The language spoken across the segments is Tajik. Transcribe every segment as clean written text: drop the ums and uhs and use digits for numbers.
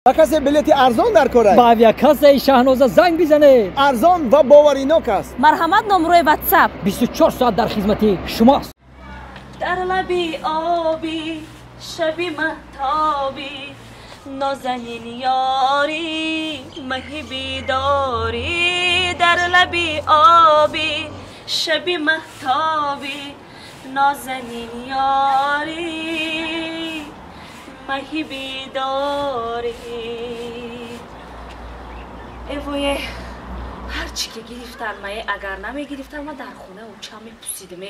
Ба касе билети арзон дар корай? Ба авиакассаи Шаҳноза занг бизанед. Арзон ва боваринок аст. Марҳамат, номрои WhatsApp. 24 соат дар хизмати шумост. Дар лаби оби шаби маҳтобӣ нозанин ёрӣ маҳи бедорӣ дар лаби оби шаби маҳтобӣ нозанин ёрӣ маҳи бедорӣ. Эвое, ҳарчи ки гирифтан мае, агар намегирифтан ма дар хона уча мепусидиме.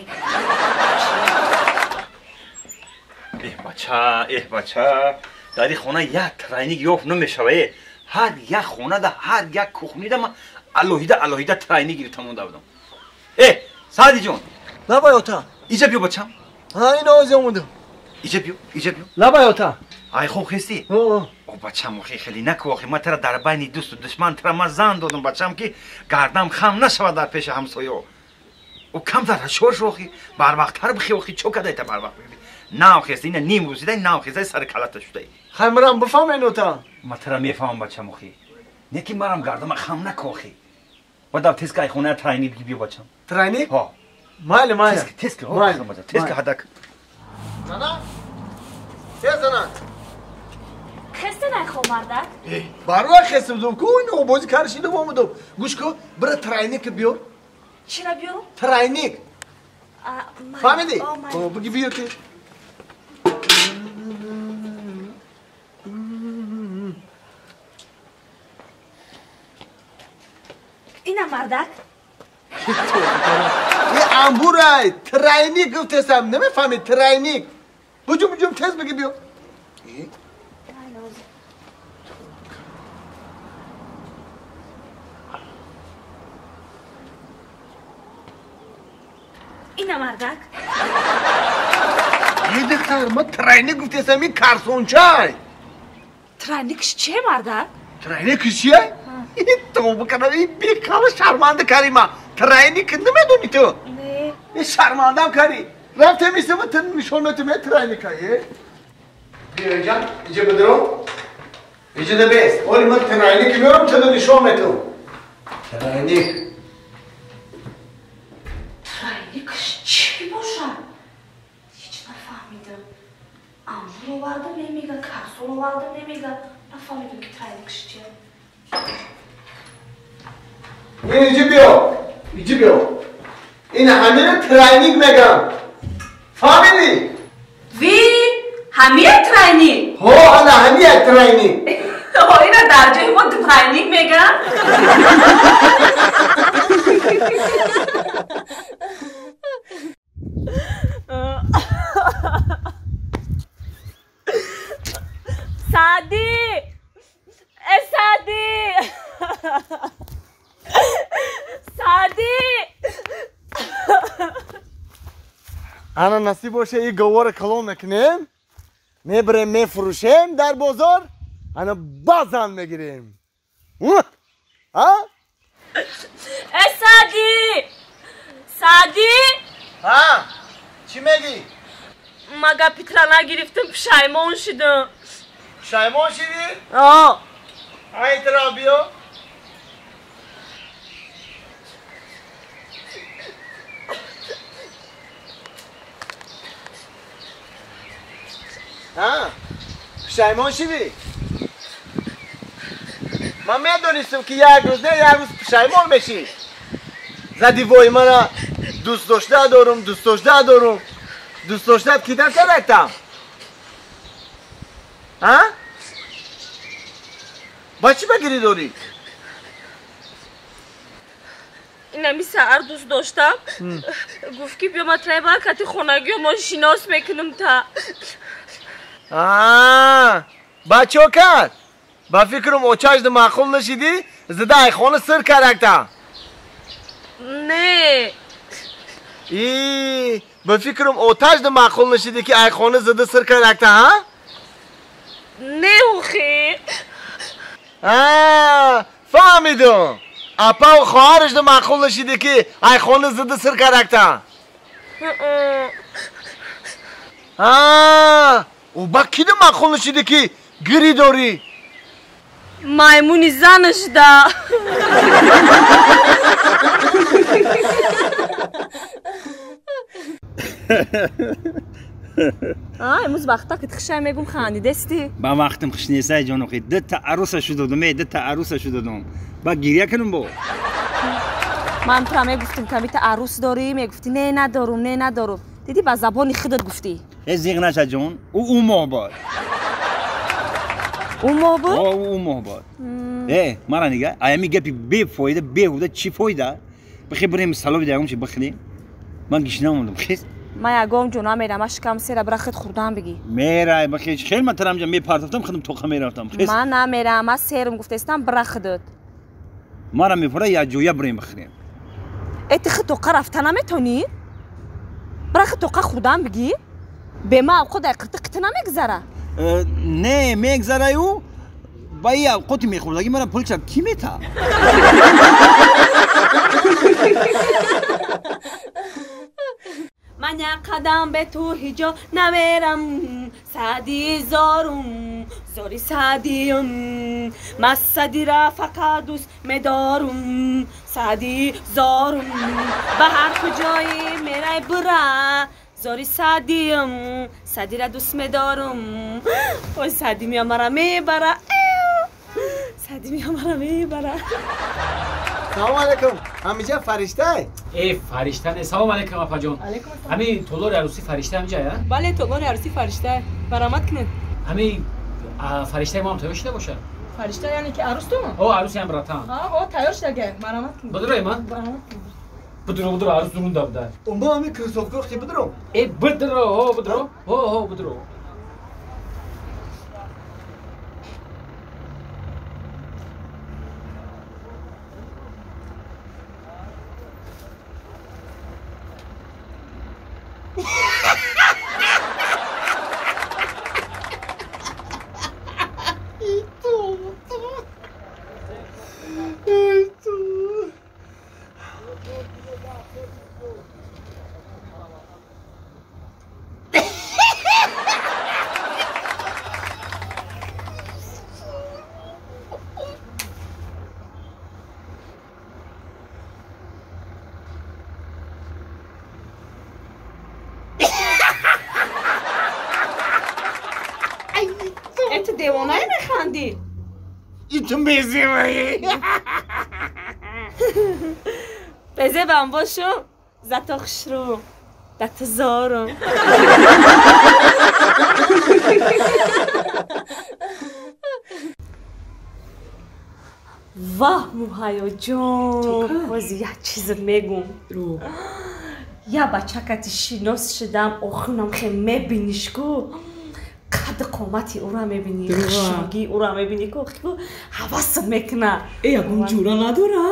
Эҳ бача, эҳ бача, дар ин хона як тройник ёфт намешавае. Ҳар як хонада, ҳар як кухнида ман алоҳида алоҳида тройник гирифта монда будам. Э, Саъдиҷон. Лабай ота. Иҷа биё бачам. Ҳа, ин ози омадам. Иҷа биё, иҷа биё. Лабай ота. Ай хоб хестӣ? О бачам, охи хеле наку, охи ман тара дар байни дӯсту душман тара ман зан додам бачам, ки гардам хам нашавад дар пеши ҳамсоё. О камтар ҳушёр шо, охи барвақттар бихе, охи чо кадай та барвақт бихе? Нав хеста, ина ним рӯзидай, нав хестай, сари калата шудай. Хай марам бифаҳмен ота. Ман тара мефаҳмам бачам, охи. Не ки марам гардама хам наку, охи. Бадав тез ка ай хона тройник биги биё бачам. Тройник? Ҳо. Майли, майли. Тез ка, ҳо, бачам, тез ка ҳадак. Зана? Тез зана. Хесте найхо мардак? Барвақт хестам, ку ино бози каршидам омадам. Гӯш ку, бира тройник биёр. Чира биёрам? Тройник. Фаҳмидӣ? Биги биёр ки. Ина мардак. Е амбурай, тройник гуфтесам, намефаҳмӣ тройник. Буҷум, буҷум, тез биги биё. Ина мардак. Е духтар, ма тройник гуфтесам, ин карсончай. Тройникш че мардак? Тройникш чие? Тавба кардам, ин бекала шарманда кари ма. Тройник намедонӣ ту? Не. Е шармандам кари. Рафтем истема ту нишон метем тройника, е? Биё ҷан, иҷа бидро. Иҷа да бес. Оли ман тройник меорам, ту нишон метам. Тройник. Тройникш чӣ бошад? Ҳеҷ нафаҳмидам. Амбур овардам намега, карсон овардам намега. Нафаҳмидам ки тройникш чия. Ин иҷа биё, иҷа биё. Ин ҳамира тройник мегам. Фаҳмидӣ? Ви, ҳамира тройник? Ҳо, ана ҳамия тройник. Ҳо, ина дар ҷои мо тройник мегам. Саъдӣ! Э Саъдӣ! Саъдӣ! Ана насиб боша и говора калон мекунем, мебарем, мефурӯшем дар бозор, ана базан мегирем. А? Э Саъдӣ! Саъдӣ! Ҳа, чӣ мегӣ? Ма гапи тра нагирифтам, пушаймон шудам. Пушаймон шидӣ? О. Ай тра биё. Ҳа, пушаймон шидӣ? Ман медонистам, ки як рӯз не як рӯз пушаймон мешӣ. Зади вой мана дӯст дошта дорум, дӯст дошта дорум. Дӯст доштат кидан карактам? Ҳа? Ба чӣ багирӣ дорӣ? Инами саҳар дӯст доштам. Гуфт ки биё ма трай баркати хонагиё мо шинос мекунам та. Ба чо кард? Ба фикрам очашда маъқул нашидӣ, зада айхона сир каракта. Не. И ба фикрам оташда маъқул нашидӣ, ки айхона зада сир каракта, ҳа? Не, охи. Фаҳмидам. Апаву хоҳарашда маъқул нашидӣ, ки айхона зада сир каракта. Ӯ ба кида маъқул нашидӣ, ки гирӣ дорӣ? Маймуни занаш да. Имрӯз вақта ки хушай мегум хандидести. Ба вақтам хуш несай ҷонохи. Дута аруса шудодум, дута аруса шудодум. Ба гиря кунум бо. Ман тура мегуфтум ки амита арус дорӣ, мегуфтӣ не надорум, не надорум. Дидӣ ба забони худат гуфтӣ. Э зиғ наша ҷон, ӯ моҳ бод. Ӯ моҳ буд? О, ӯ моҳ бод. Э, мара нига, аями гапи бефоида, беҳуда чӣ фоида? Бихе бирем салоби ягон чи бихӯрем. Ман гишна мондам, хез. Ман ягон ҷо намерам, ман шикам сера бира худ хӯрдан бигӣ. Мерай, бихе, хел ман тарамҷа мепартофтам, худам тоқа мерафтам. Хез. Ман намерам, ман серм гуфтестам, бира худат. Мара мефора як ҷоя бирем бихӯрем. Э, ту худ тоқа рафта наметонӣ? Бира худ тоқа хӯрдан бигӣ? Бе ма авқот дар қирти қити намегзара? Не, мегзараю, ба и авқоти мехӯрдагӣ мара пулча кӣ мета? Ман як қадам бе ту ҳиҷо намерам, Саъди зорум, зори Саъдиюм, ман Саъдира фақат дӯст медорум, Саъди зорум, ба ҳар куҷое мерай бура, зори Саъдиюм, Саъдира дӯст медорум. Ой, Саъди мея мара мебара, Саъди мея мара мебара. Салом алейкум. Ҳамиҷа фариштай? Э, фаришта не. Салом алейкум, апаҷон. Ҳамин толори арӯсӣ фаришта ҳамиҷа, я? Бале, толори арӯсӣ фаришта. Баромад кунед. Ҳамин фариштаи мо ҳам тайёр шуда бошад? Фаришта яъне ки арӯстон? О, арӯси ҳам братан. О, тайёр шуда, баромад кунед. Бидрои ман? Баромад кунед. Бидро, бидро, арӯс дурунда буда. Умба ҳамин кроссовка хи бидро? Э, бидро, ҳо, бидро. Ҳо, ҳо, бидро. Ту девонаи механдӣ? Иту безебаи. Безебам бошу, зато хушрӯ, дату зорум. Ваҳ, Муҳайёҷон, боз як чизат мегум. Я бачакати шинос шудам, охирам хе мебиниш ку. Қад қомати ӯра мебинӣ, хушрӯгии ӯра мебинӣ ку, ҳавасат мекуна. Э, ягон ҷура надора?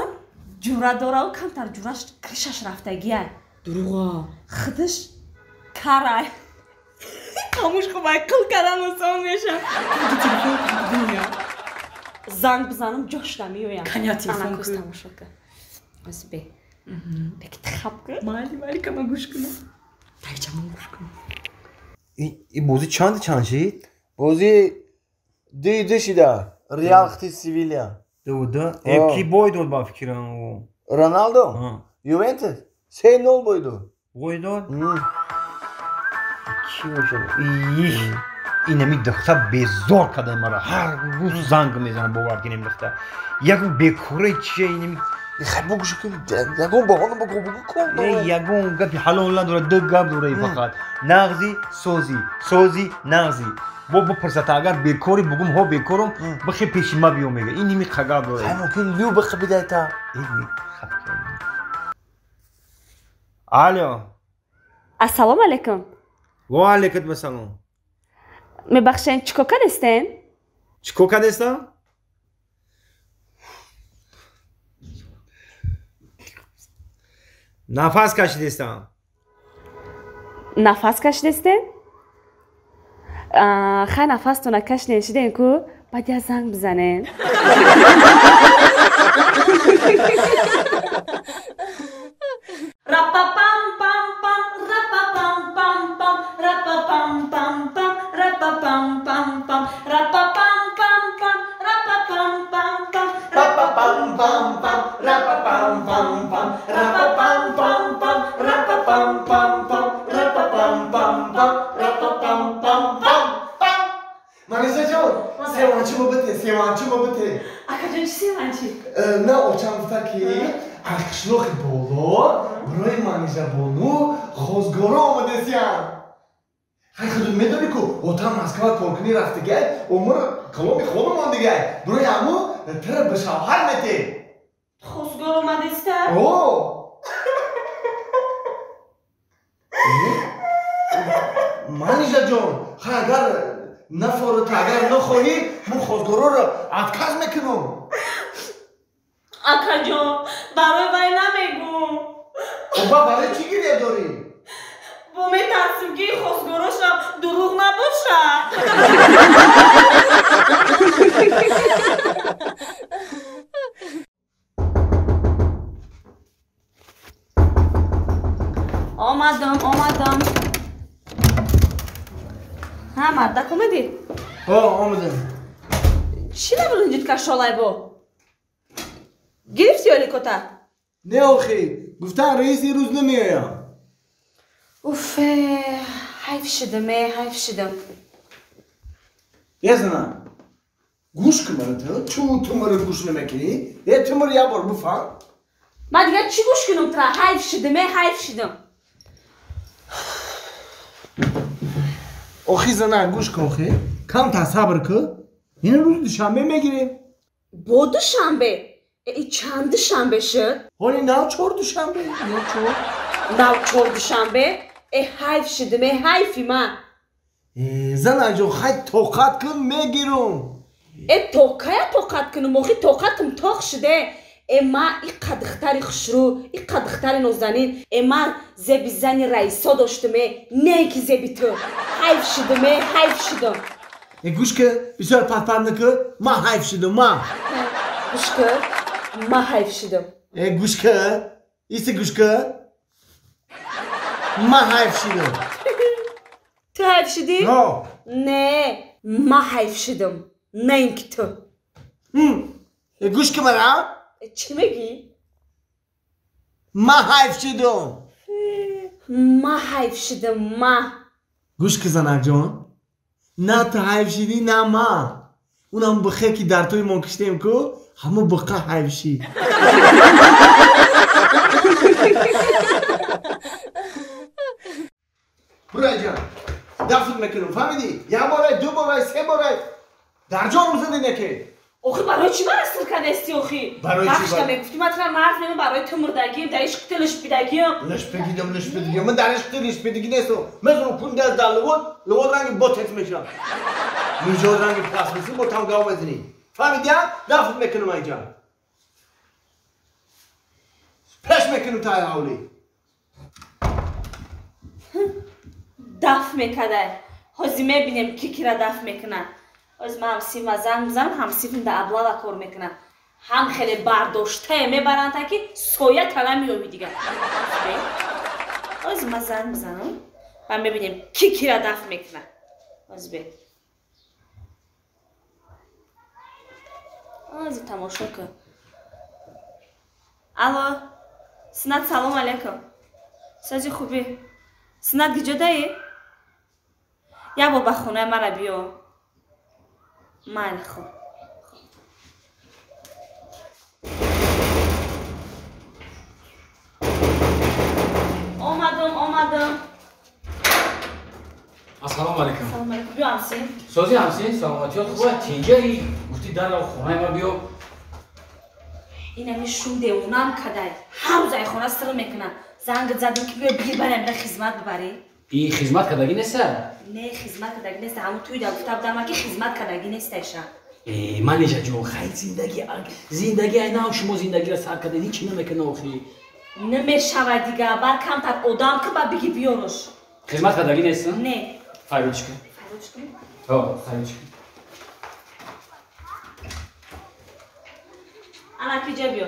Ҷура дора, ӯ камтар ҷураш кришаш рафтагия. Дурӯға. Худаш карай. Хомӯш хубай қил кардан осон меша. Телефон кунӣ. Занг бизанам, ҷош намеоям. Каня телефон кун. Тамошо кун. Оз бе. Беки тихаб кун. Майли, майли, кама гӯш кунам. Тайчамон гӯш кунам. Ин бозӣ чанд чанд шид? Бозӣ 2-2 шида. Реал хти Севилия. 2-2. Э, ки бой дод ба фикрам? Роналдо? Ювентус 3-0 бой дод. Бой дод? Ки бошад? Их, инами духта безор карда мара. Ҳар рӯз занг мезанад, бовар кунем духта. Ягон бекораи чия инами. Хай бугӯш кун, ягон баҳона бугӯ, бугӯ кун. Э, ягон гапи ҳалол надорад, ду гап дорад фақат. Нағзи, созӣ, созӣ, нағзӣ. Бо бипурсата агар бекорӣ бугум, ҳо бекорум, бихе пеши ма биё мега. Ин ними қагап дорад. Хай мумкин лю бихе бидайта. Алло. Ассалому алайкум. Ва алайкум ассалом. Мебахшен, чӣ кор кардестен? Чӣ кор кардестам? Нафас кашидестам. Нафас кашидестен? Хай нафастона кашиден шиден ку, баъд я занг бизанен. Рапа-пам-пам-пам, рапа-пам-пам-пам, рапа-пам-пам-пам, рапа-пам-пам-пам, рапа-пам-пам-пам, рапа-пам. бите, севанчи ма бите. Акаҷон, чӣ севанчи? На, очам гуфта ки аз қишлоқи боло барои Манижабону хозгоро омадесиян. Хай худут медонӣ ку отам Москва коркунӣ рафтагай, умр каломи хонумон дигай. Барои ҳаму тара ба шавҳар мете. Хозгор омадеста? О! Манижаҷон, хай агар нафората, агар нахоҳӣ, мо хозгороро отказ мекунам. Акаҷон, барои вай намегӯм. Оба барои чӣ гиря дорӣ? Бо метарсим ки хозгорошам дурӯғ набошад. Омадам, омадам. Ҳа, мардак омадӣ? Ҳо, омадам. Чӣ набуринҷид кашолай бо? Гирифтӣ ёликота? Не охи, гуфтан раис ин рӯз намеоям. Уфе, ҳайф шидам, э, ҳайф шидам. Е, зана, гӯш кун мара ту, чун ту мара гӯш намекунӣ? Е, ту мара як бор бифаҳм. Ман дигар чӣ гӯш кунам тура? Ҳайф шидам, э, ҳайф шидам. Охи зана, гӯш кун охи. Камтар сабр кун. Ин рӯзи душанбе мегирем. Бо душанбе? Э, чанд душанбе шуд? Ҳоли нав чор душанбе. Нав чор. Нав чор душанбе? Э, ҳайф шидам, э, ҳайфи ман. Э, занаҷон, хай тоқат кун, мегирум. Э, то кая тоқат кунам? Охи тоқатам тоқ шуде. Э, ман иқа духтари хушрӯ, иқа духтари нозанин. Э, ман зеби зани раисо доштам, э, не ки зеби ту. Ҳайф шидам, э, ҳайф шидам. Э, гӯш кун, бисёр патпат накун, ман ҳайф шидам, ман. Гӯш кун, ман ҳайф шидам. Э, гӯш кун, иси гӯш кун. Ман ҳайф шидам. Ту ҳайф шидӣ? Ҳо. Не, ман ҳайф шидам, на ин ки ту. Э, гӯш кун мара. Э, чӣ мегӣ? Ман ҳайф шидам. Ман ҳайф шидам, ман. Гӯш кун, занакҷон, на ту ҳайф шидӣ, на ман. Унам бихе ки дар тӯи мо киштем ку, ҳамо биқа ҳайф шид. Бураҷон, дафн мекунам, фаҳмидӣ? Як борай, ду борай, се борай. Дар ҷон мзадӣ неке. Охи барои чӣ мара сир кардасти охи? Барои чӣ? Вақшта мегуфтӣ ман тура мард мемон барои ту мурдагием, дар ишқ ту лишпидагием. Лишпидагием, лишпидагием. Ман дар ишқ ту лишпидагӣ нестам. Ман кун даст дар лувод, лувод ранги ботекс мешавам. Мижод ранги пластмасси бо там гав мезанӣ. Фаҳмидӣ? Дафн мекунам айҷа. Пеш мекунам таи ҳавлӣ. Даф мекардай. Ҳозир мебинем ки кира даф мекунад. Ҳозир ман ҳамсифма занг мезанам, ҳамсифм дар аблава кор мекунад. Ҳам хеле бардоштае мебаранд, та ки соя тала меёби дигар. Ҳозир ман занг мезанам ва мебинем ки кира даф мекунад. Ҳозир бе. Ҳозир тамошо кун. Алло, Синат, салом алейкум. Сози хубӣ? Синат гиҷодаӣ? Як бор ба хонаи мара биё. Майли, хуб. Омадам, омадам. Ассалому алейкум. Салом алейкум. Биё ҳамсин. Сози ҳамсин, саломатиёт хуба, тинҷаӣ? Гуфтӣ дарро хонаи ма биё. Инами шум девонам кадай. Ҳар рӯз ай хона сир мекунад. Занг задам ки биё бигир барам ира хизмат бибарӣ. И хизмат кардагӣ неста? Не, хизмат кардагӣ неста. Ҳамун туй да гуфта будам ки хизмат кардагӣ неста иша. Э, Манижаҷон, хай зиндагӣ, зиндагӣ ай нав шумо зиндагиро сар кардед, ҳеҷ намекунад охи. Намешавад дигар, бар камтар одам ки ба бигир биёрш. Хизмат кардагӣ неста? Не. Файрочка. Файрочка? Ҳо, файрочка. Ана киҷа биё.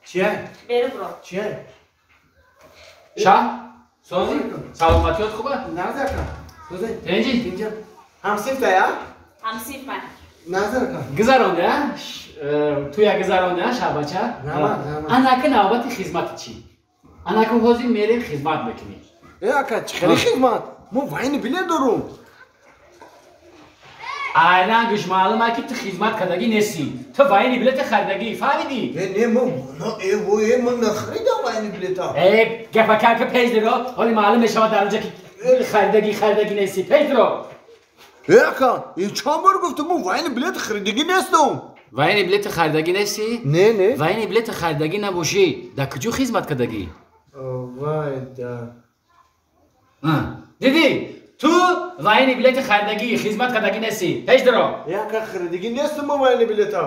Чия? Беру бро. Чия? Шаҳ? Сози? Саломатиёт хуба? Назар кун. Сози? Тинҷи? Тинҷа. Ҳамсиф тая? Ҳамсиф ман. Назар кун. Гузаронда, туя гузаронда, шаҳбача? Раҳмат, раҳмат. Анака навбати хизмати чӣ? Анака ҳозир мерем хизмат мекунем. Э, ака, чӣ хеле хизмат? Мо вайни билет дорум. Айлангш маълум ки ту хизмат кардагӣ нестӣ. Ту военный билет харидагӣ, фаҳмидӣ? Не, ман нахаридам военный билета. Гапакар ки пеш диро, ҳоли маълум мешавад дар онҷа ки харидагӣ нестӣ. Пеш диро. Ака, чанд бор гуфтам, ман военный билет харидагӣ нестам. Военный билет харидагӣ нестӣ? Не, не. Военный билет харидагӣ набошӣ, дар куҷо хизмат кардагӣ? Вай, да. Дидӣ? Ту военный билет харидагӣ, хизмат кардагӣ нестӣ. Пеш диро. Ака, харидагӣ нестам ман военный билета.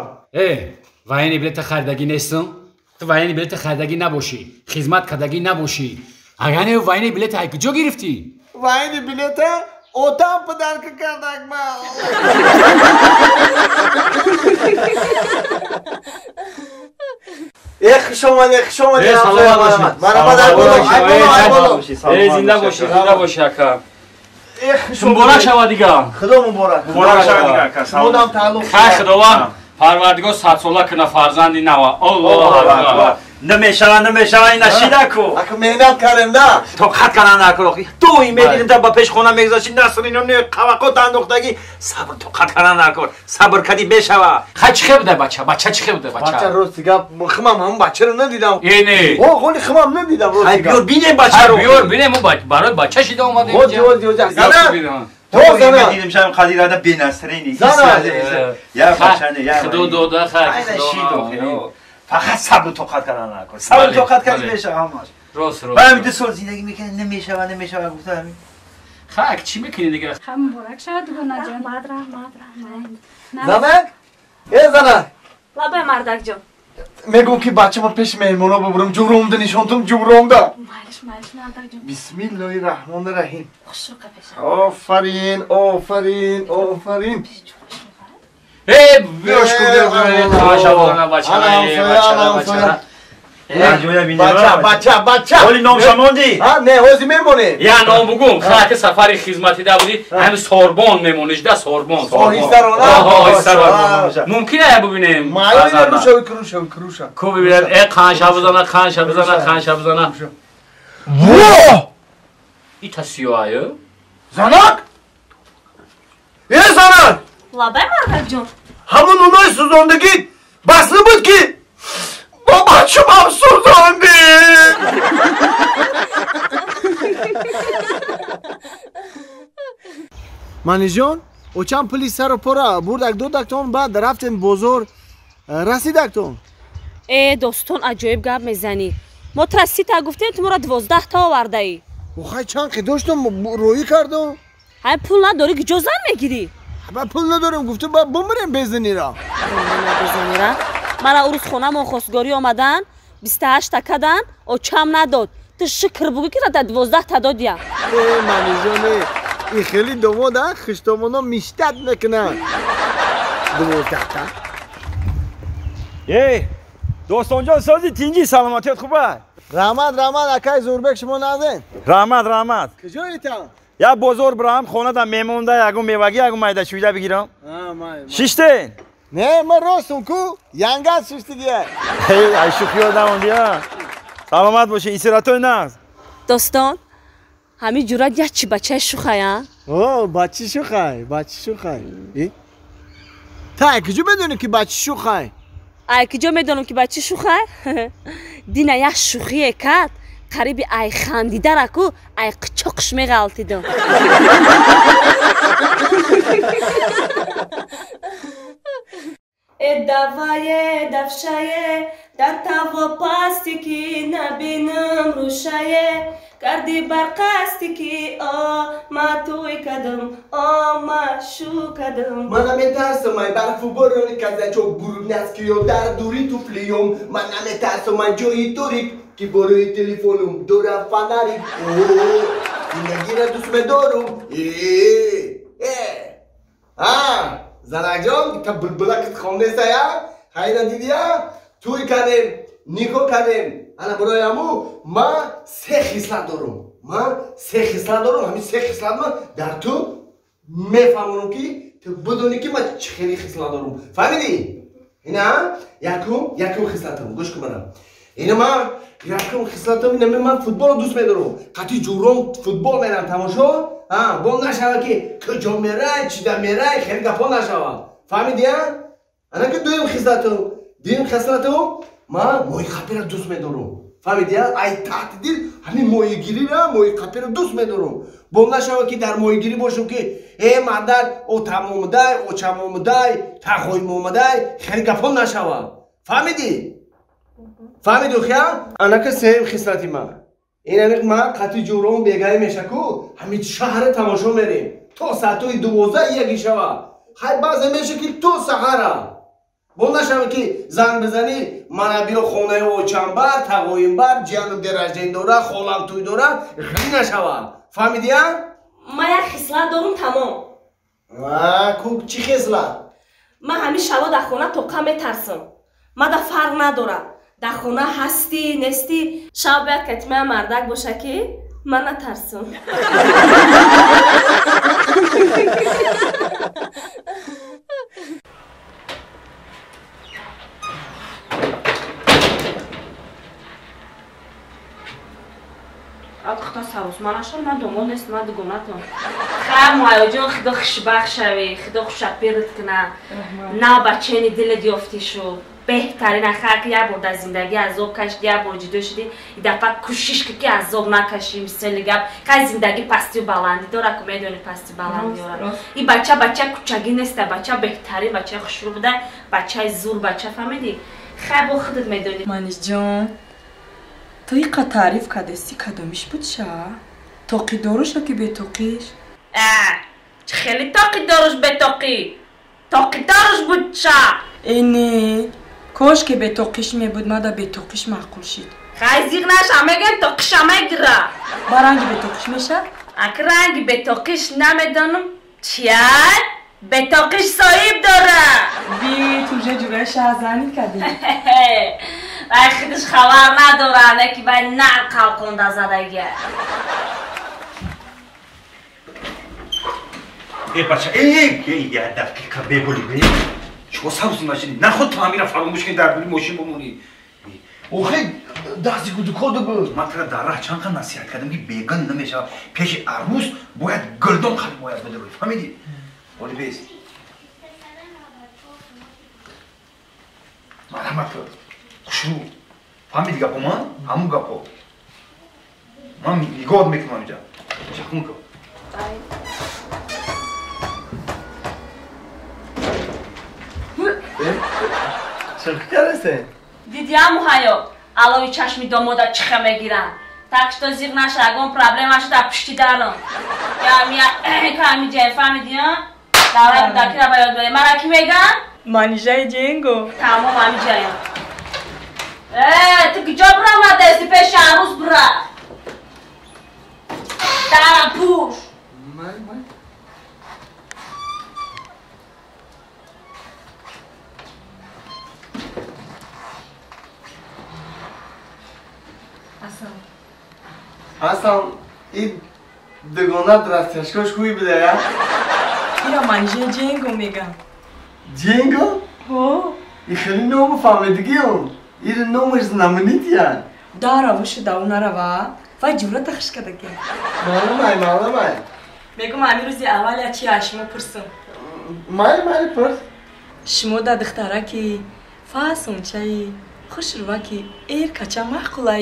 Военный билет харидагӣ нестам. Ту военный билет харидагӣ набошӣ, хизмат кардагӣ набошӣ. Агар не военный билет ай куҷо гирифтӣ? Военный билета отам подарка кардак ман. Хуш омадед, хуш омадед. Марҳабат, ай боло, ай боло, ай боло. Зинда бошӣ, зинда бошӣ ака. Муборак шавад дигар. Худо муборак. Муборак шавад дигар ака. Шумодам тааллуқ. Хай Худованд Парвардигор садсола куна фарзанди нава. Аллоҳу акбар. Намешава, намешава, ина шида ку. Ака меҳнат кардем да. Тоқат кардан накун охи. Доим медидим та ба пеш хона мегузашти, насрино не қавақот андохтагӣ. Сабр тоқат кардан накун. Сабр кардӣ мешава. Хай чӣ хел буда бача? Бача чӣ хел буда бача? Бача рости гап, химам ҳам бачаро надидам. Не. О, голи химам надидам рости гап. Хай биёр бинем бачаро. Биёр бинем, барои бача шида омадем. Ози, ози, ози. Зана. То медидим шам қадирада бенасрини. Я бача не, я. Худо дода хай. Худо. Фақат сабру тоқат кардан накун. Сабру тоқат кардӣ мешава ҳамаш. Рост, рост. Ба ҳамин 2 сол зиндагӣ мекунӣ, намешава, намешава гуфта ҳамин. Хак чӣ мекунӣ дигар? Ха муборак шавад дугонаҷон. Раҳмат, раҳмат, раҳмат. Занак? Занак. Лабай мардакҷон. Мегӯм ки бачама пеши меҳмоно бибурам, ҷубромда нишонтум, ҷубромда. Майлиш, майлиш мардакҷон. Бисмиллоҳи раҳмони раҳим. Хушрӯ қапеша. Офарин, офарин, офарин. Биёш ку, биёш тамоша бозана бачара, бачара, бачара. Бача, бача, бача. Оли номша мондӣ? Не, ҳозир мемонем. Я ном бугум, хаки сафари хизматида будӣ, ҳами сорбон мемонишда, сорбон. Оҳистарона? Оҳистарона. Мумкин ая бубинем? Маълум, руша, руша, руша. Ку бибинем, қанша бизана, қанша бизана, қанша бизана. Во! Ита сиёаю? Занак? Занак! Лабай мардакҷон. Ҳамон унои сӯзондагӣ бас набуд ки бо бачамам сӯзондӣ. Манижон, очам пули сару пора бурдак додактон, баъд рафтем бозор расидактон. Достон, аҷоиб гап мезанӣ. Мо тра 30 та гуфтем, ту моро 12 та овардаӣ. Хай чанд қи доштам, роӣ кардам. Ҳай пул надорӣ, куҷо зан мегирӣ? Ба пул надорем, гуфтам ба бумирем безанира. Безанира? Мана урӯз хонамон хостгорӣ омадан, 28 та кадан, очам надод. Ту шукр бугӯ ки ра 12 та додия. Манижоне, ин хеле домода хуштомоно миштат мекунанд. 12 та. Достонҷон, сози тинҷӣ, саломатият хуб аст? Раҳмат, раҳмат, акай Зурбек, шумо назен? Раҳмат, раҳмат. Куҷоитан? Я бозор бираам, хонада мемонда, ягон мевагӣ, ягон майдашӯида бигирам. Шиштен? Не, ман ростум ку, янгат шиштигия. Ай шӯхиё намондия. Саломат бошӣ, исиратои нағз. Достон, ҳамин ҷурат як чи бачаи шӯхая? О, бачи шӯхай, бачи шӯхай. Та ай куҷо медонӣ ки бачи шӯхай? Ай куҷо медонам ки бачи шӯхай? Дина як шӯхие кард, қариби ай хандидараку ай қичоқш меғалтидам. Давае давшае, да таво пасти ки набинам рӯшае, карди бар қасти ки о ма туй кадам, о ма шу кадам. Ман наметарсам ай барфу борони казачок гурбнаскиё дар дури туфлиём. Ман наметарсам ай ҷои торик ки борои телефонум дора фонарик. Зиндагиро дӯст медорум. Занакҷон, та булбулакат хондесая? Хайна дидия? Туй кардем, никоҳ кардем. Ана барои ҳаму ман 3 хислат дорум. Ман 3 хислат дорум. Ҳамин 3 хислат ман дар ту мефаҳмонам ки ту бидонӣ ки ман чӣ хеле хислат дорум. Фаҳмидӣ? Ина якум хислатам, гӯш кун манам. Ина ман якум хислатам ина ман футболро дӯст медорам. Қатъи ҷуром футбол мерам тамошо. Бо нашава ки куҷо мерай, чида мерай, хеле гапо нашава. Фаҳмидӣ, а? Ана ки дуюм хислату. Дуюм хислату ман моҳиқапиро дӯст медорам. Фаҳмидӣ, а? Ай таҳти дил ҳамин моҳигириро, моҳиқапиро дӯст медорам. Бо нашава ки дар моҳигирӣ бошам ки э мардак отам омадай, очам омадай, тағоим омадай, хеле гапо нашава. Фаҳмидӣ? Фаҳмидӣ, хия? Анака сеюм хислати ман. Ин аниқ ман қатъи ҷуром бегаӣ мешаку, ҳамин шаҳра тамошо мерем. То соатҳои 12 яки шава. Хай баъзе меша ки то саҳара. Бо нашава ки занг бизанӣ, мана биё хонаи очамбар, тағоимбар, ҷиянам деражден дора, холам тӯй дора, хеле нашава. Фаҳмидӣ, а? Ман як хислат дорум, тамом. Ку чӣ хислат? Ман ҳамин шабо дар хона тоқа метарсам. Ман да фарқ надорам. Дар хона ҳастӣ, нестӣ, шаб бояд катимаям мардак боша ки ман натарсам. Худо савосман ашон, ман домод нест, ман дугонатон. Хайр, муҳайёҷон, худо хушбахт шавӣ, худо хушапират куна. Нав бачени дилат ёфтӣ шу. Беҳтарин ахар ки як бор дар зиндагӣ азоб кашидӣ, як бор ҷудо шудӣ, и дафъа кӯшиш кӣ ки азоб накашӣ, мисоли гап. Хай зиндагӣ пастию баландӣ дора, ку медонӣ пастию баландӣ дора. И бача бача кӯчагӣ неста, бача беҳтарин, бачаи хушрӯ буда, бачаи зур, бача фаҳмидӣ? Хай бо худат медонӣ. Манишҷон, ту иқа таъриф кардасти, кадомиш буд ша? Тоқидоруш ё ки бетоқиш? Хеле тоқидоруш бетоқӣ. Тоқидоруш буд ша. Э не, кош ки бетоқиш мебуд, мада бетоқиш маъқул шид. Хай зиғ наша, мегӯям тоқиша мегира. Ба ранги бетоқиш меша? Ак ранги бетоқиш намедонам чия? Бетоқиш соҳиб дора. Би, ту уже ҷураи шаҳзанӣ кардӣ. Вай худаш хабар надора, не ки вай нар қалқонда задагия. Э бача, э, я дақиқа беголи, бе. Чико сабз нашидӣ? Наход ту ҳамира фаромӯш кунӣ дар дури мошин бимонӣ. Охи, дасти гудукоду буд. Ман тура дар раҳ чанд қад насиҳат кардам ки бегул намешавад. Пеши арӯс бояд гулдон қалб бояд бидурӣ. Фаҳмидӣ? Оли бес. Марҳамат кун. Хушрӯ. Фаҳмидӣ гапо ман? Ҳамун гапо. Ман нигоҳ мекунам инҷа. Чахун кун. Шӯхӣ кардасе? Дидиам муҳайё, алои чашми домода чиха мегиранд. Так что зиғ наша, ягон проблема шуда пушти дарам. Я ками ҷай, фаҳмидӣ, а? Давраи кӯдакиро ба ёд биёред. Мара кӣ мегӯянд? Манижаи ҷенго. Тамом, ҳами ҷаям. Э, ту куҷо биромадаисти? Пеши арӯс бира. Дара пӯш. Ҳасан, ин дугонат растяжкош хуй буда, я? Ира манижаи ҷенго мегам. Ҷенго? Ҳо. И хеле ному фаҳмидигиам. Ира номаш знаменития. Дараву шудаву нарава. Вай ҷурата хуш кардагия. Маълумай, маълумай. Мегум ҳамин рӯзи аввал я чи аз шумо пурсам. Майли, майли, пурс. Шумо да духтараки фасончаи хушрӯваки эркача маъқула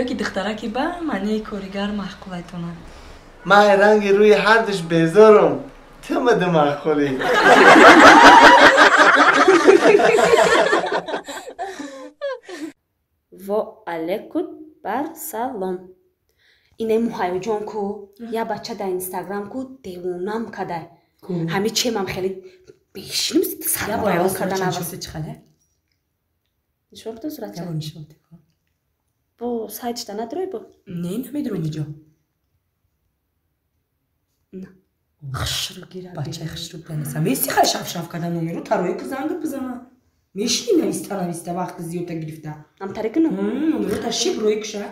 ёки духтараки ба маънии коригар маъқулайтонад? Ман ранги рӯи ҳардуш безорам. Ту мада маъқулӣ. Во алейкум бар салом. Ине муҳайёҷон ку, я бача дар инстаграм ку девонам кадай. Ҳами чемам хеле бешиним сарвайрон карда навас. Нишон битон суратча? Бо сайтшда надорӣ бо? Не, намедорам иҷо. На. Хушрӯ гира. Бачаи хушрӯ бинависа. Меси хай шафшаф карда номеру тарои ку занг бизана. Мешини нависта нависта вақти зиёда гирифта. Амтаре кунам? Номеру та шиб рӯи куша.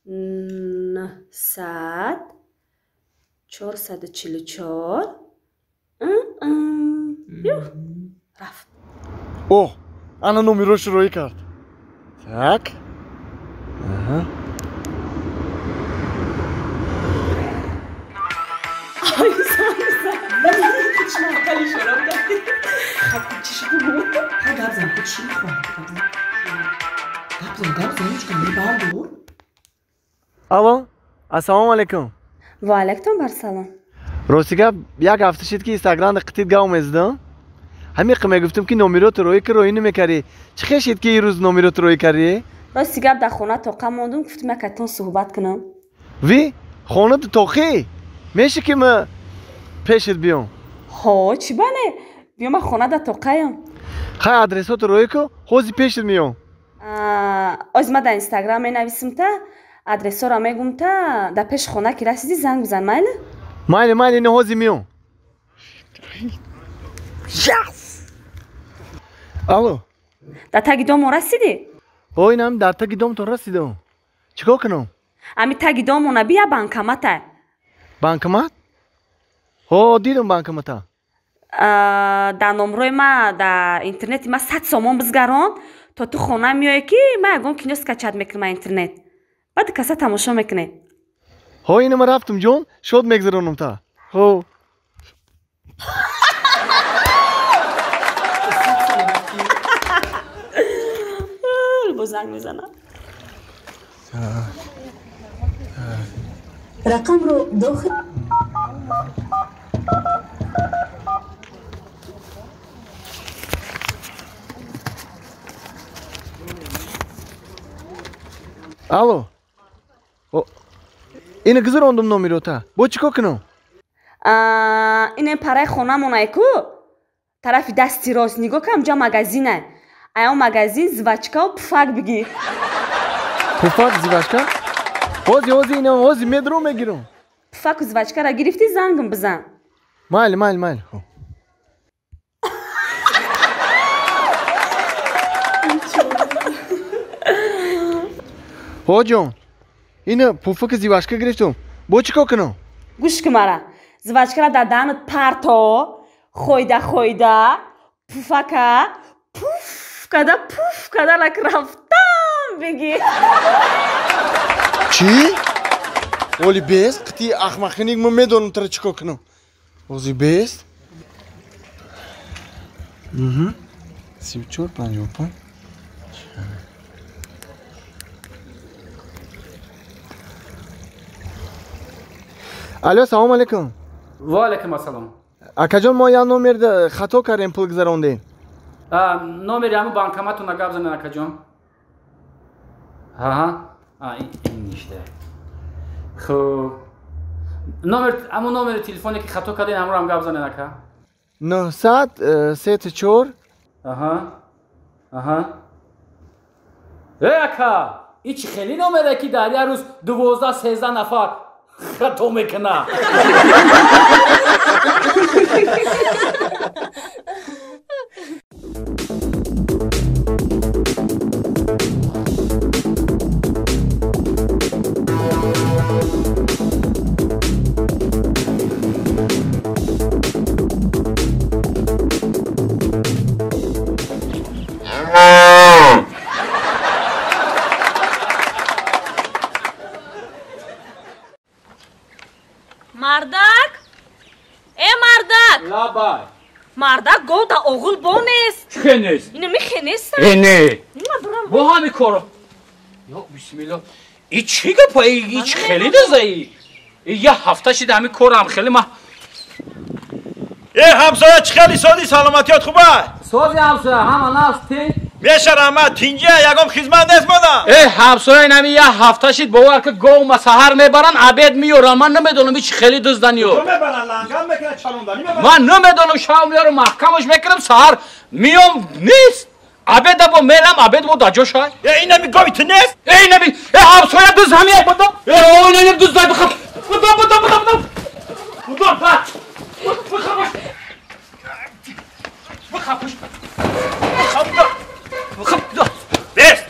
900 444 рафт. О, ана номерошро рӯй кард. Так. Аҳа. Чӣ маҳкал ишора буда. Хаб чӣ шуд бугу? Ха гап зан, ку чӣ мехоҳӣ? Гап зан, гап зан, ҳеҷ кам бардор. Алло, ассалому алайкум. Ва алайкум барсалом. Рости гап, як ҳафта шид ки инстаграмда қитит гав мезадам. Ҳамин қа мегуфтам ки номерото роӣ ки роӣ намекардӣ. Чӣ хел шид ки ирӯз номерото роӣ кардӣ? Рости гап дар хона тоқа мондум, гуфтам якатон суҳбат кунам. Ви, хонату тоқӣ? Меша ки ма пешит биём? Ҳо, чӣ бане? Биё ма хона дар тоқаям. Хай адресото роӣ ку, ҳозир пешит меём. Оз ма дар инстаграм менависам та, адресҳоро мегум та, дар пеши хона ки расидӣ занг бизан, майли? Майли, майли, ина ҳозир меём. Алло. Дар таги домо расидӣ? Ҳо, инам дар таги домтон расидам. Чӣ кор кунам? Ами таги домона бия банкомата. Банкомат? Ҳо, дидам банкомата. Дар номрои ма дар интернети ма 100 сомон бизгарон, то ту хона меоӣ ки ма ягон кино скачать мекунам а интернет. Баъд каса тамошо мекунем. Ҳо, ина ма рафтам ҷон, шод мегзаронам та. Ҳо. Боз занг мезанам. Рақамро дохил Алло. Ина гузарондум номерота. Бо чӣ кор кунам? Ина параи хонамонай ку? Тарафи дасти рост нигоҳ кам, ҷа магазинай. Ая магазин жвачкаву пуфак бигир. Пуфак, жвачка? Ҳозир, ҳозир, ина ҳозир медром мегирам. Пуфаку жвачкара гирифтӣ, зангам бизан. Майли, майли, майли. Ҳо ҷон, ина пуфаку жвачка гирифтум. Бо чӣ кор кунам? Гӯш кун мара. Жвачкара дар даҳанат парто, хойда хойда, пуфака пуф када лак рафтам бигир. Чӣ? Оли бест? Қити ахмақиник ма медонам тара чӣ кор кунам. Ози бест? 34, 55. Алло, салом алейкум. Ва алейкум ассалом. Акаҷон, мо як номер хато кардем, пул гузарондем. Номери ҳамун банкоматона гап занед, акаҷон. Ҳа, ин ништа. Хуб. Номер, ҳамун номери телефоне ки хато кардем, ҳамонро ҳам гап занед, ака. 934. Аҳа. Аҳа. Э, ака, ин чӣ хеле номере ки дар як рӯз 12-13 нафар хато мекунад. Мардак? Э, мардак! Лабай. Мардак гов да оғул бо нест. Чӣ нест? Ина михе нест. Э, не. Ма бурам. Бо ҳами коро. Ё бисмиллоҳ. И чӣ гапа? И чӣ хеле дазаи? И я ҳафта шида ҳами корам хеле ма. Э, ҳамсоя чӣ хеле соди саломатиёт хуба? Сози ҳамсоя, ҳама нафс тин. Меша раҳмат, тинҷа ягон хизмат нест мода. Э, ҳамсоя инами я ҳафта шид бовар ки гов ма саҳар мебаран, обед меёран. Ман намедонам ин чӣ хеле дузданиё. Ту мебаран, ланган мекунад, чалонданӣ мебаран. Ман намедонам, шав меёрам, маҳкамаш мекунам, саҳар миём нест. Обеда бо мерам, обед бо дар ҷо шай. Э, инами гови ту нест? Э, инами, э, ҳамсоя дуз ҳамия будо. Э, о, инами дуз дай бихаб. Будо, будо, будо, будо. Будо, ба. Бихабаш. Бихабаш. Бихаб. Бихаб. Бест.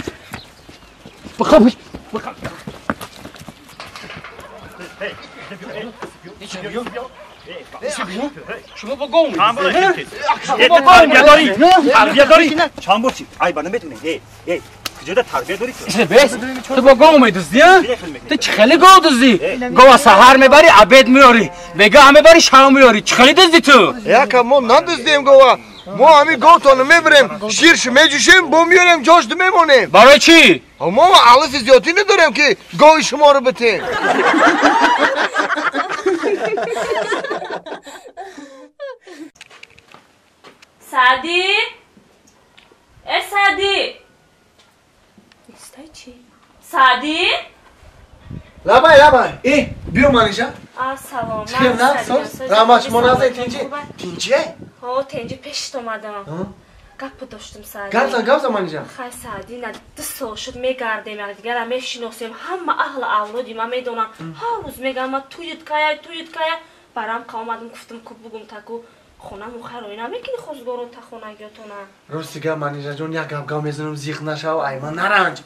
Бихабаш. Бихаб. Шумо бо гов мезанед? Шумо бо гов мезанед? Тарбия дорӣ? Чанд бор чи? Ай, ба наметунӣ. Э, э. Куҷода тарбия дорӣ ту? Бес, ту бо гов медуздӣ, а? Ту чӣ хеле гов дуздӣ? Гова саҳар мебарӣ, обед меорӣ, бегаҳ мебарӣ, шав меорӣ. Чӣ хеле дуздӣ ту? Яка мо надуздем гова. Мо ҳамин говтонро мебарем, ширш меҷӯшем, бо меорем, ҷош мемонем. Барои чӣ? Мо алафи зиёдӣ надорем ки гови шуморо битем. Саъдӣ? Э Саъдӣ! Истай чӣ? Саъдӣ? Лабай, лабай. Э, биё Манижа. А, салом. Чӣ нақс? Раҳмат, шумо назди тинҷи? Тинҷи? Ҳо, тинҷи пешит омадам. Гапа доштум Саъдӣ. Гап зан, гап зан Манижа. Хай Саъдӣ, на 2 сол шуд мегардем, якдигарро мешиносем. Ҳама аҳли авлоди ман медонанд. Ҳар рӯз мегӯянд ман туют кая, туют кая. Барам ка омадам, гуфтам ку бугум таку хонаму хайроӣ намекунӣ хозгорота хонагиётона. Рости гап Манижа ҷон, як гап гап мезанам, зиқ нашав, ай ман наранҷ.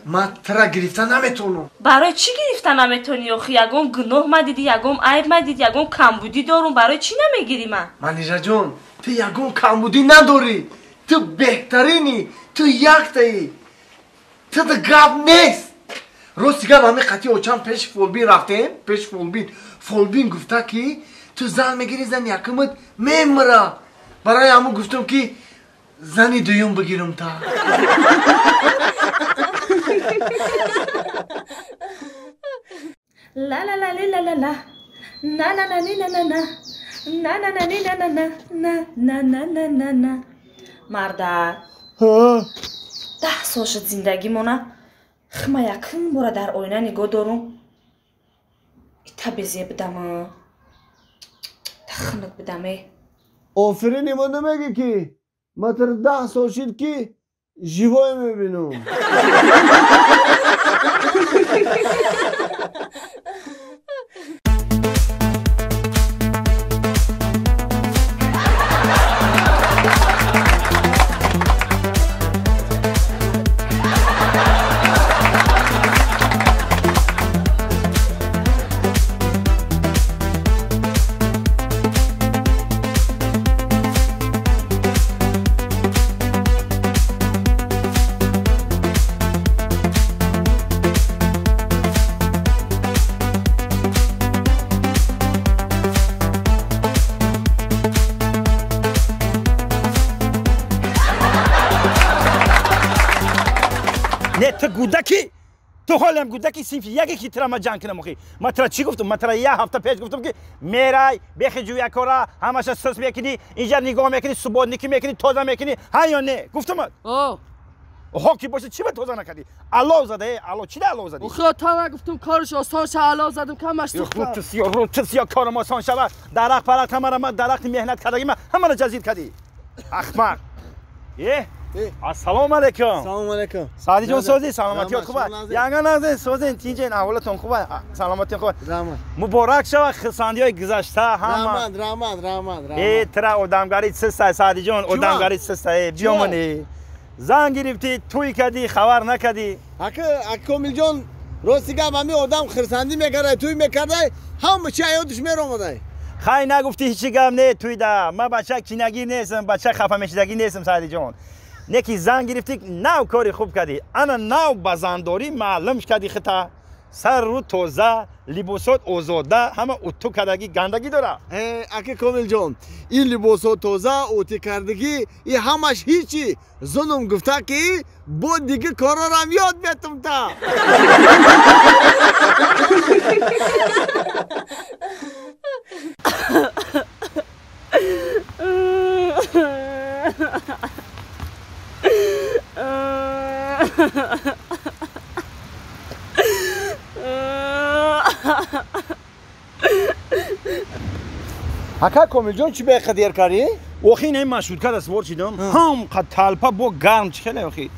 Ман тра гирифта наметавонам. Барои чӣ гирифта наметавонӣ охи? Ягон гуноҳ мадидӣ, ягон айб мадидӣ, ягон камбудӣ дорум, барои чӣ намегирӣ ман? Манижа ҷон, ту ягон камбудӣ надорӣ. Ту беҳтаринӣ, ту яктаӣ. Ту да гап нест. Рости гап ҳамин қатъи очам пеши фолбин рафтем, пеши фолбин. Фолбин гуфта ки ту зан мегирӣ, зани якумат мемира. Барои ҳамун гуфтам ки зани дуюм бигирам та. Ла ла ла ли ла ла ла. На на на ни на на на. На на на ни на на на. На на на на на на. Марда. 10 сол шуд зиндагимона. Хма якум бора дар оина нигоҳ дорум. Ита безеб будама. Тахнак будаме. Офарин имо намегӣ ки ман тар 10 сол шуд ки живой мебинам. Гудаки ту ҳолам гудаки синфи яке ки тра ма ҷанг кунам охи. Ма тра чӣ гуфтум? Ма тра як ҳафта пеш гуфтум ки мерай бехи ҷӯякора ҳамаша сус мекунӣ, инҷа нигоҳ мекунӣ, субботникӣ мекунӣ, тоза мекунӣ, ҳа ё не? Гуфтум. Ҳо ки боша чӣ ба тоза накардӣ? Алов зада, э алов чӣ да алов задӣ? Охи та гуфтум кораш осон ша, алов задам камаш сӯхт. Рутс ё корам осон шава. Дарахт парахт ҳамара ма дарахти меҳнат кардагӣ ма ҳамара ҷазир кардӣ. Ахмақ. Э Ассалому алайкум. Салому алайкум. Саъдӣ ҷон созӣ, саломатият хуб аст? Янга назин созин, тинҷен, аҳволатон хуб аст? Саломатият хуб аст? Раҳмат. Муборак шавад хурсандиҳои гузашта ҳама. Раҳмат, раҳмат, раҳмат, раҳмат. Э тра одамгарӣ систай Саъдӣ ҷон, одамгарӣ систай. Биёмонӣ. Зан гирифтӣ, тӯй кардӣ, хабар накардӣ. Ака, ака Комил ҷон, рости гап ҳамин одам хурсандӣ мекардай, тӯй мекардай, ҳама чи ҳаётиш меромадай. Хай нагуфтӣ ҳеҷ гап не тӯйда. Ман бача кинагир нестам, бача хафа мешидагӣ нестам Саъдӣ ҷон. Неки зан гирифтӣ, нав кори хуб кардӣ. Ана нав ба зандорӣ маълум кардӣ хита. Сар рӯ тоза, либосот озода, ҳама уту кардагӣ гандагӣ дора. Э, ака Комил ҷон, ин либосот тоза, утӣ кардагӣ, и ҳамаш ҳичи. Зунум гуфта ки бо дига корорам ёд метум та. Ака Комил ҷон, чӣ беқадр кардӣ? Охи ин машрутка даст вор шидам. Ҳам қад талпа бо гарм чӣ хеле охи.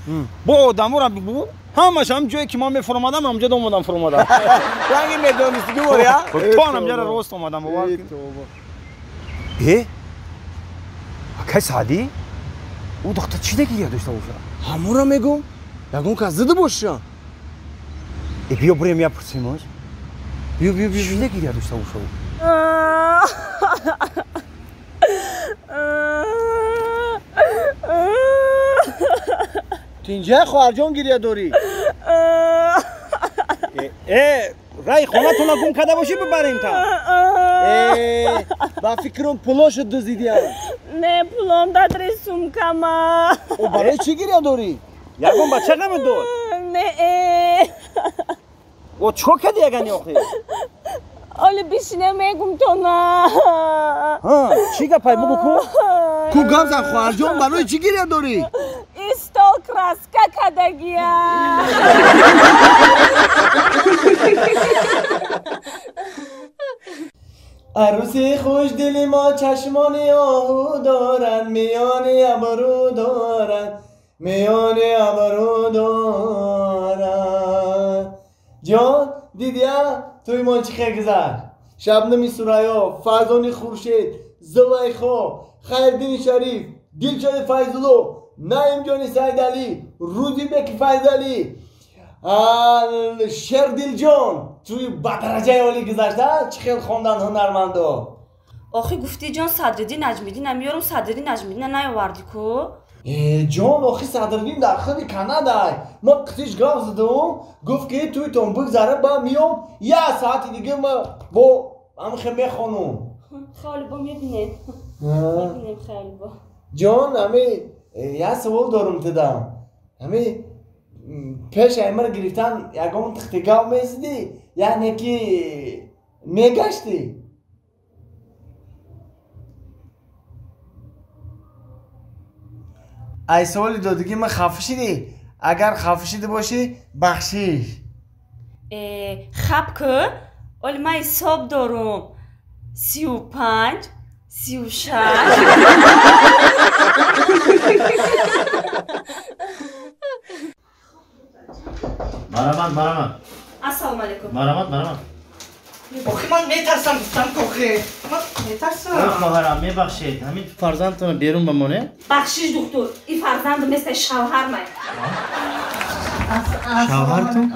Бо одамора бу ҳамаш ҳам ҷое ки ман мефуромадам, ҳамҷо омадам фуромадам. Ранги медонистӣ воря? То ҳамҷара рост омадам бовар кун. Э? Акай Саъдӣ? Ӯ духтар чӣ дегиря дошта бошад? Ҳамонро мегӯм. Ягон кас зида боша. Э биё бурем я пурсимош. Биё, биё, биё. Чӣ дегиря дошта бошад? Тинҷа хоҳарҷон гиря дорӣ? Рай хонатонро гум карда бошӣ бибарем та. Ба фикрам пулошо дуздидиам. Не, пулом дадри сумкама. О, барои чӣ гиря дорӣ? Ягон бача намедод? Не. О, чикор кардӣ ягани охир? Оли бишине мегум тона. Чӣ гапай бугу ку? Ку гап зан хоҳарҷон, барои чӣ гиря дорӣ? Истол краска кадагия. عروسی خوش دلی ما چشمان آهو دارد، میان ابرو دارد، میان ابرو دارد. جان دیدیا توی ما چه گذشت؟ شبنم سریا، فرزانی خورشید، زلیخا، خیردین شریف، دلشاد فیض‌الله، نعیم جان سیدعلی، روزی بک فیضعلی، شردил ҷон توی ба дараҷаи олӣ гузашта. Чӣ хел хондан ҳунармандо. Охи гуфтӣ ҷон Садриддин Наҷмиддин меёрам, Садриддин Наҷмиддин наёвардӣ ку? Ҷон, охи Садриддин дар худи Канадай. Ма қитиш гап задум, гуфт ки туйтон бигзара, ба миём як саати дига ма бо ҳамхе мехонум. Хеле бо мебинем. Мебинем хеле бо. Ҷон, ҳами як савол дорум тидам. Ҳами пеш аймар гирифтан ягон тихтигав мезидӣ, яъне ки мегаштӣ? Ай саволи додагӣ ма хафа шидӣ? Агар хафа шида бошӣ, бахшиш. Хаб ку, оли ман ҳисоб дорум. 35, 36. Марамат, марамат. Ассалому алайкум. Марамат, марамат. Охи ман метарсам, гуфтам ки охи. Ман метарсам. Хоҳарам, мебахшед. Ҳамин фарзандтонро берун бамонед? Бахшиш, духтур. Ин фарзанд мисли шавҳар май. Шавҳартон?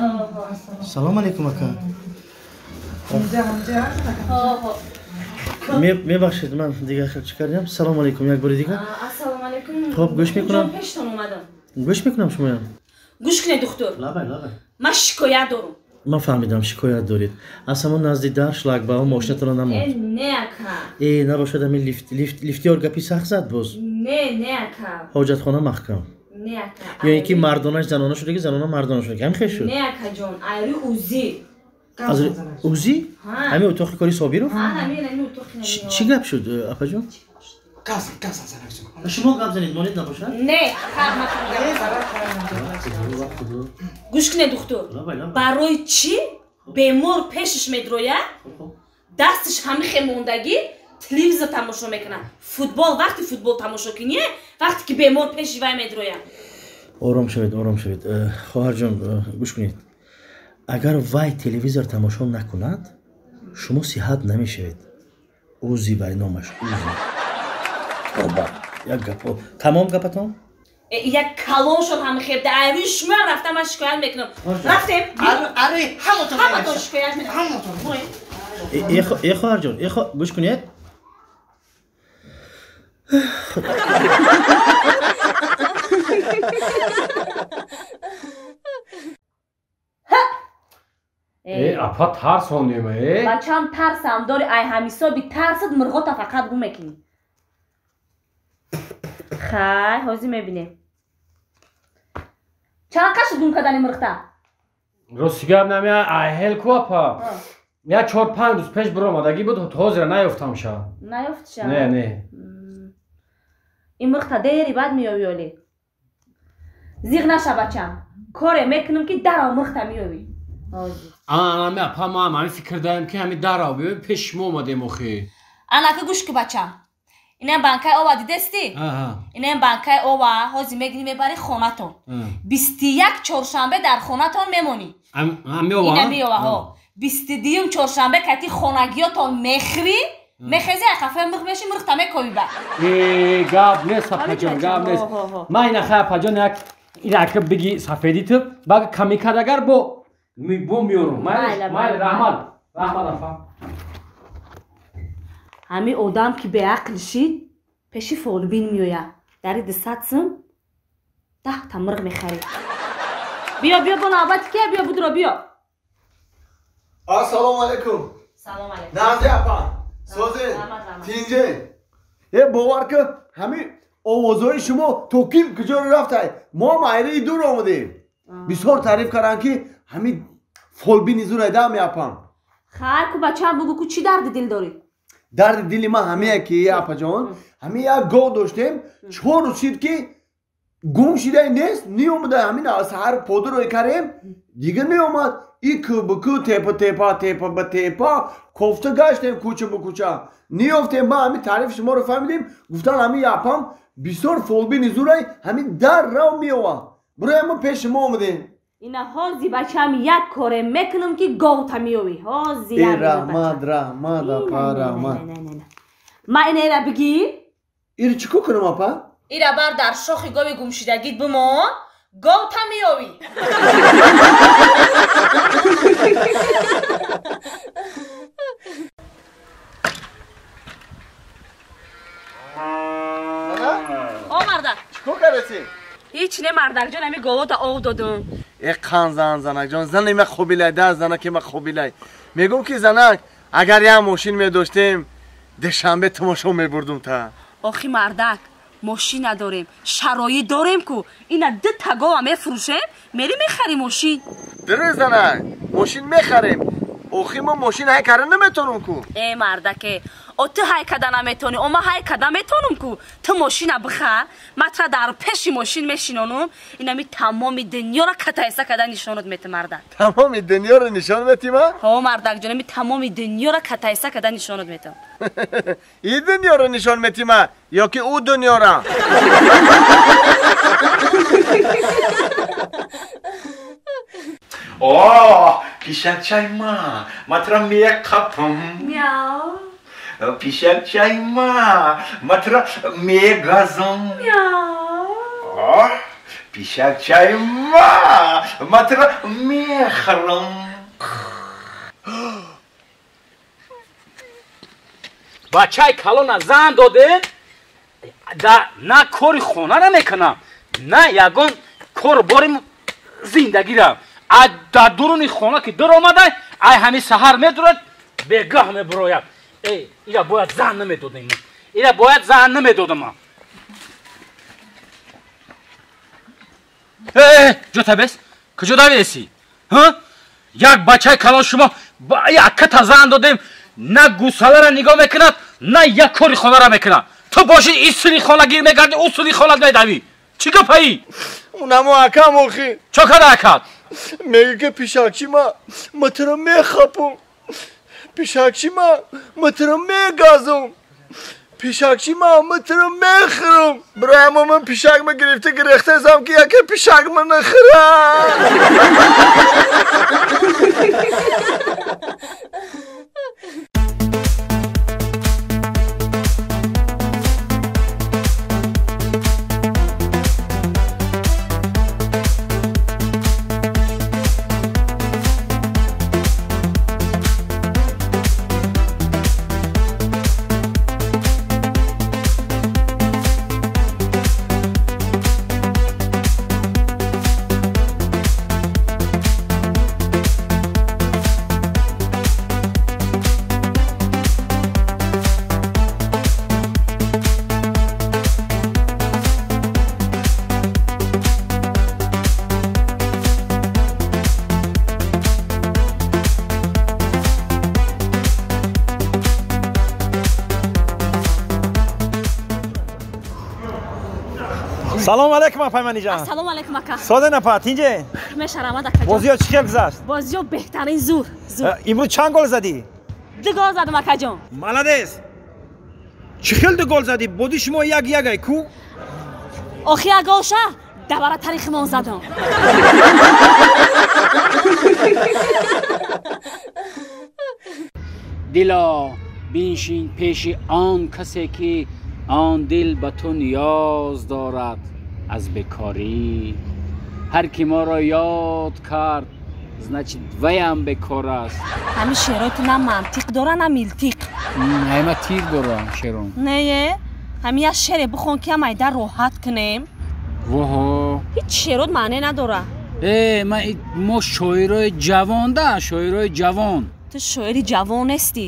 Салом алайкум, ака. Мебахшед, ман дигар чӣ кардам? Салом алайкум, як бори дигар. Ассалому алайкум. Хоб, гӯш мекунам. Пештон омадам. Гӯш мекунам шумоям. Гӯш кунед, духтур. Лабай, лабай. Ман шикоят дорам. Ман фаҳмидам, шикоят доред. Аз ҳамон назди дар шлагбаум мошинатонро намонд. Не, ака. Набошад ҳамин лифтиёр гапи сахт зад боз? Не, не, ака. Ҳоҷатхона маҳкам. Не, ака. Ё ин ки мардонаш занона шудаги, занона мардона шудаги. Ҳам хел шуд? Не, акаҷон, айри УЗИ. Аз УЗИ? Ҳамин утоқи кори Собиров? Ҳамин утоқи. Чӣ гап шуд, апаҷон? Шумо гап занед, монед набошад? Не, гӯш кунед, духтур. Барои чӣ бемор пешаш медрояд, дасташ ҳамихе мондагӣ телевизор тамошо мекунад. Футбол, вақти футбол тамошо кунӣ, вақте ки бемор пеши вай медрояд. Ором шавед, ором шавед. Хоҳарҷон, гӯш кунед. Агар вай телевизор тамошо накунад, шумо сиҳат намешавед. Узи вай номаш, узи. Як гапо. Тамом гапатон? Як калон шуд ҳами хебда. Айри шумоям рафтам, ман шикоят мекунам. Рафтем. Ари, ҳаматон. Ҳаматон шикоят мекунам. Ҳаматон. Э хоҳарҷон, гӯш кунед. Апа тарсонем, э? Бачам тарсам дори, ай ҳамисоби тарсат мурғота фақат гум мекунӣ. Хай, ҳозир мебинем. Чанд қашт гум кардани мурғта? Рости гап намея, айҳел ку апа. Я 4-5 рӯз пеш биромадагӣ буд, ҳозира наёфтамша. Наёфтша? Не, не. Ин мурғта дери баъд меёвӣ олӣ. Зиғ наша бачам. Коре мекунам ки дарав мурғта меёвӣ. Ана апа, ма ҳамин фикр дарем ки ҳамин дарав биёвӣ, пеш шумо омадем охи. Анака гӯш ку бачам. Инам банкаи ова дидестӣ? Инам банкаи ова ҳозир мегирӣ мебарӣ хонатон. 21 чоршанбе дар хонатон мемонӣ. Ина меова ҳо. 22 чоршанбе кати хонагиётон мехӯрӣ, мехезӣ қафаи мурғ мешӣ, мурғта мекобӣ ба. Гап нест апаҷон, гап нест. Ман ина хай апаҷон як ирака биги сафедӣ ту, баг ками кардагар бо меёрум. Майли, раҳмат. Раҳмат апа. Ҳамин одам ки беақл шид, пеши фолбин меояд. Дари 200 сум 10 та мурғ мехарӣ. Биё, биё, бо навбати кия, биё, будро, биё. Ассалому алайкум. Салом алайкум. Нағзи апа, созе, тинҷе. Е, бовар кун, ҳамин овозҳои шумо то ким куҷо рафтай? Мо майраи дур омадем. Бисёр таъриф карданд, ки ҳамин фолбини зур айда меапам. Хайр ку, бачаам, бугӯ ку, чӣ дарди дил дорӣ? Дарди дили ман ҳамее ки, апаҷон, ҳамин як гов доштем, 4 рӯз шид ки гум шидай, нест, неомада. Ҳамин саҳар подурой кардем, дигар неомад. И ку ба ку, тепа тепа, тепа ба тепа кофта гаштем, кӯча ба кӯча неёфтем. Ба ҳамин таърифи шуморо фаҳмидем, гуфтан ҳамин апам бисёр фолбини зурай, ҳамин дар рав меовад. Бирои мо пеши мо омадем. Ина ҳози, бачаам, як коре мекунам ки говта меёвӣ. Ҳози. Э, раҳмат, раҳмат, апа, раҳмат. Ма ина ира бигир. Иро чӣ кор кунам, апа? Ира бар дар шохи гови гумшидагит бимон, говта меёвӣ. О, мардак. Чӣ кор кардасӣ? Ҳеч не, мардакҷон, ами говота ов додум. Э, қан зан, занакҷон, зани ма хобилай да, занаки ма хобилай. Мегӯм ки, занак, агар як мошин медоштем, Душанбе тамошо мебурдум та. Охи, мардак, мошин надорем, шароит дорем ку. Ина дута гова мефурӯшем, мери мехарӣ мошин. Дуруст, занак, мошин мехарем. Охи, мо мошин ҳай карда наметонам ку. Э, мардаке, о, ту ҳай када наметонӣ, о, ма ҳай када метонам ку. Ту мошина бихар, ма тра дар пеши мошин мешинонам, инами тамоми дунёро катайса када нишонат метам, мардак. Тамоми дунёро нишон метима? Ҳо, мардакҷон, ами тамоми дунёро катайса када нишонат метам. И дунёро нишон метима ё ки ӯ дунёра? О, пишакчаи ма, ма тура меқапам. Мяу. Пишакчаи ма, ма тура мегазам. Мяу. О, пишакчаи ма, ма тура мехӯрам. Бачаи калона зан додем, да на кори хонара мекунам, на ягон кор бори зиндагира. Дар дуруни хона ки дур омада, ай ҳамин саҳар медурад, бегаҳ мебурояд. Э, ира бояд зан намедодем, ира бояд зан намедодам. Э, ҷо табес, куҷо давидеси? Як бачаи калон шумо якката зан додем, на гусалара нигоҳ мекунад, на як кори хонара мекунад. Ту боши ин сури хона гир мегардӣ, ӯ сури хона медавӣ. Чӣ гапаӣ? Унамо акам охи. Чо када акат? Мега ки, пишакчи ма, ма туро мехапум. Пишакчи ма, ма туро мегазум. Пишакчи ма, ма туро мехӯрам. Бироямо, ман пишак ма гирифта гирехтасам ки яке пишак ма нахӯрам. Салом алейкум, апай Манижа. Ассалому алейкум, ака. Соде напа, тинҷе? Мешарамад, ака. Бозиё чӣ хел гузашт? Бозиё беҳтарин, зур, зур. Имрӯз чанд гол задӣ? Ду гол задам, акаҷон. Молодец. Чӣ хел ду гол задӣ? Боди шумо як ягай ку? Охи, як голша давара тарихимон задам. Дило, биншин пеши он касе ки он дил ба ту ниёз дорад аз бекорӣ. Ҳар ки моро ёд кард, значит, ваям бекор аст. Ҳамин шеърои ту на мантиқ дора, на милтиқ. Ҳама тир дора шеърон. Не, ҳамин як шеъре бихон ки ҳам айда роҳат кунем. Воҳо. Ҳеҷ шеърот маъне надора. Э, мо шоирои ҷавон да, шоирои ҷавон. Ту шоири ҷавон нестӣ.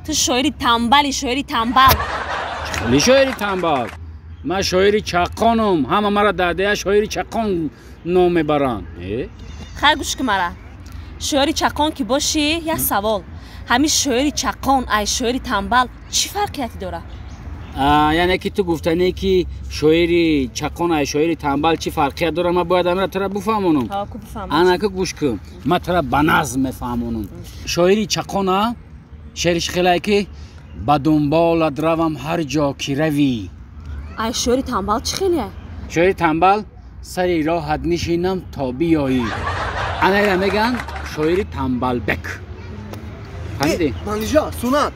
Ту шоири тамбали, шоири тамбал. Хеле шоири тамбал. Ман шоири чаққонам. Ҳама мара дар дея шоири чаққон ном мебаранд. Хайр, гӯш ки мара. Шоири чаққон ки бошӣ, як савол. Ҳамин шоири чаққон ай шоири тамбал чӣ фарқияте дорад? Яъне ки ту гуфтанӣ ки шоири чаққон ай шоири тамбал чӣ фарқият дорад, ман бояд амира тура буфаҳмонам. Анака гӯш кун, ман тура ба назм мефаҳмонам. Шоири чаққона шеъриш хелае ки ба дунболат равам ҳар ҷо ки равӣ. Ай шоири тамбал чӣ хеле? Шоири тамбал сари роҳат нишинам то биёӣ. Анаира мегӯянд шоири тамбалбек. Фаҳмидӣ? Манижа, сунат.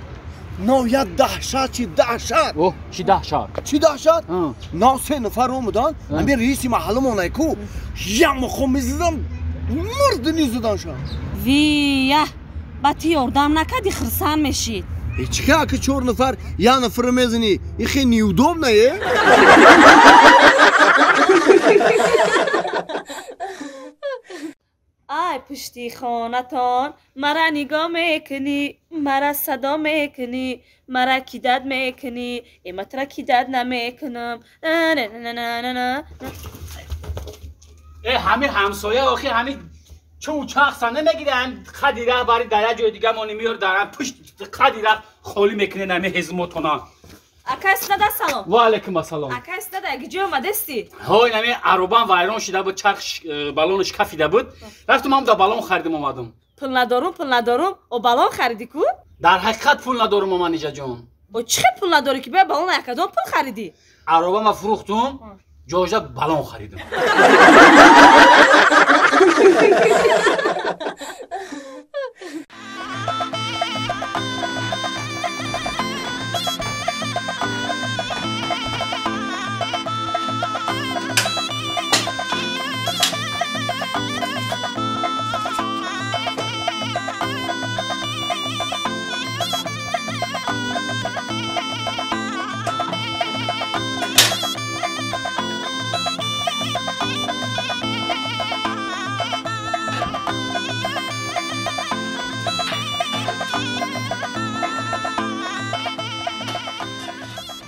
Нав як даҳшат, чи даҳшат? О, чи даҳшат? Чи даҳшат? Нав се нафар омадан, ҳамин раиси маҳалламонай ку, як мақом мезадам, мурдини задан шад. Вия, ба ту ёрдам накардӣ, хирсан мешид. Чӣ ки чор нафар як нафара мезанӣ, и хеле неудобно, е? Ай пушти хонатон мара нигоҳ мекунӣ, мара садо мекунӣ, мара кидат мекунӣ, эматра кидат намекунам. Э, ҳамин ҳамсоя охи ҳамин чӯчақса намегире, ҳам қади раҳ бари дар як ҷои дига мони меёр, дар ҳам пушт қади раҳ холӣ мекунед ҳамин ҳезмотона. Акай синада салом. Ва алайкум ассалом. Акай синада ҷо омадасти? Ҳой, ҳамин аробам вайрон шуда буд, чарх балонаш кафида буд. Рафтум ҳам да балон харидам омадам. Пул надорум, пул надорум. О балон харидӣ ку? Дар ҳақиқат пул надорум, Манижа ҷон. О чӣ хел пул надорӣ ки бия балон якадон пул харидӣ? Аробама фурӯхтум, ҷоҷа балон харидам.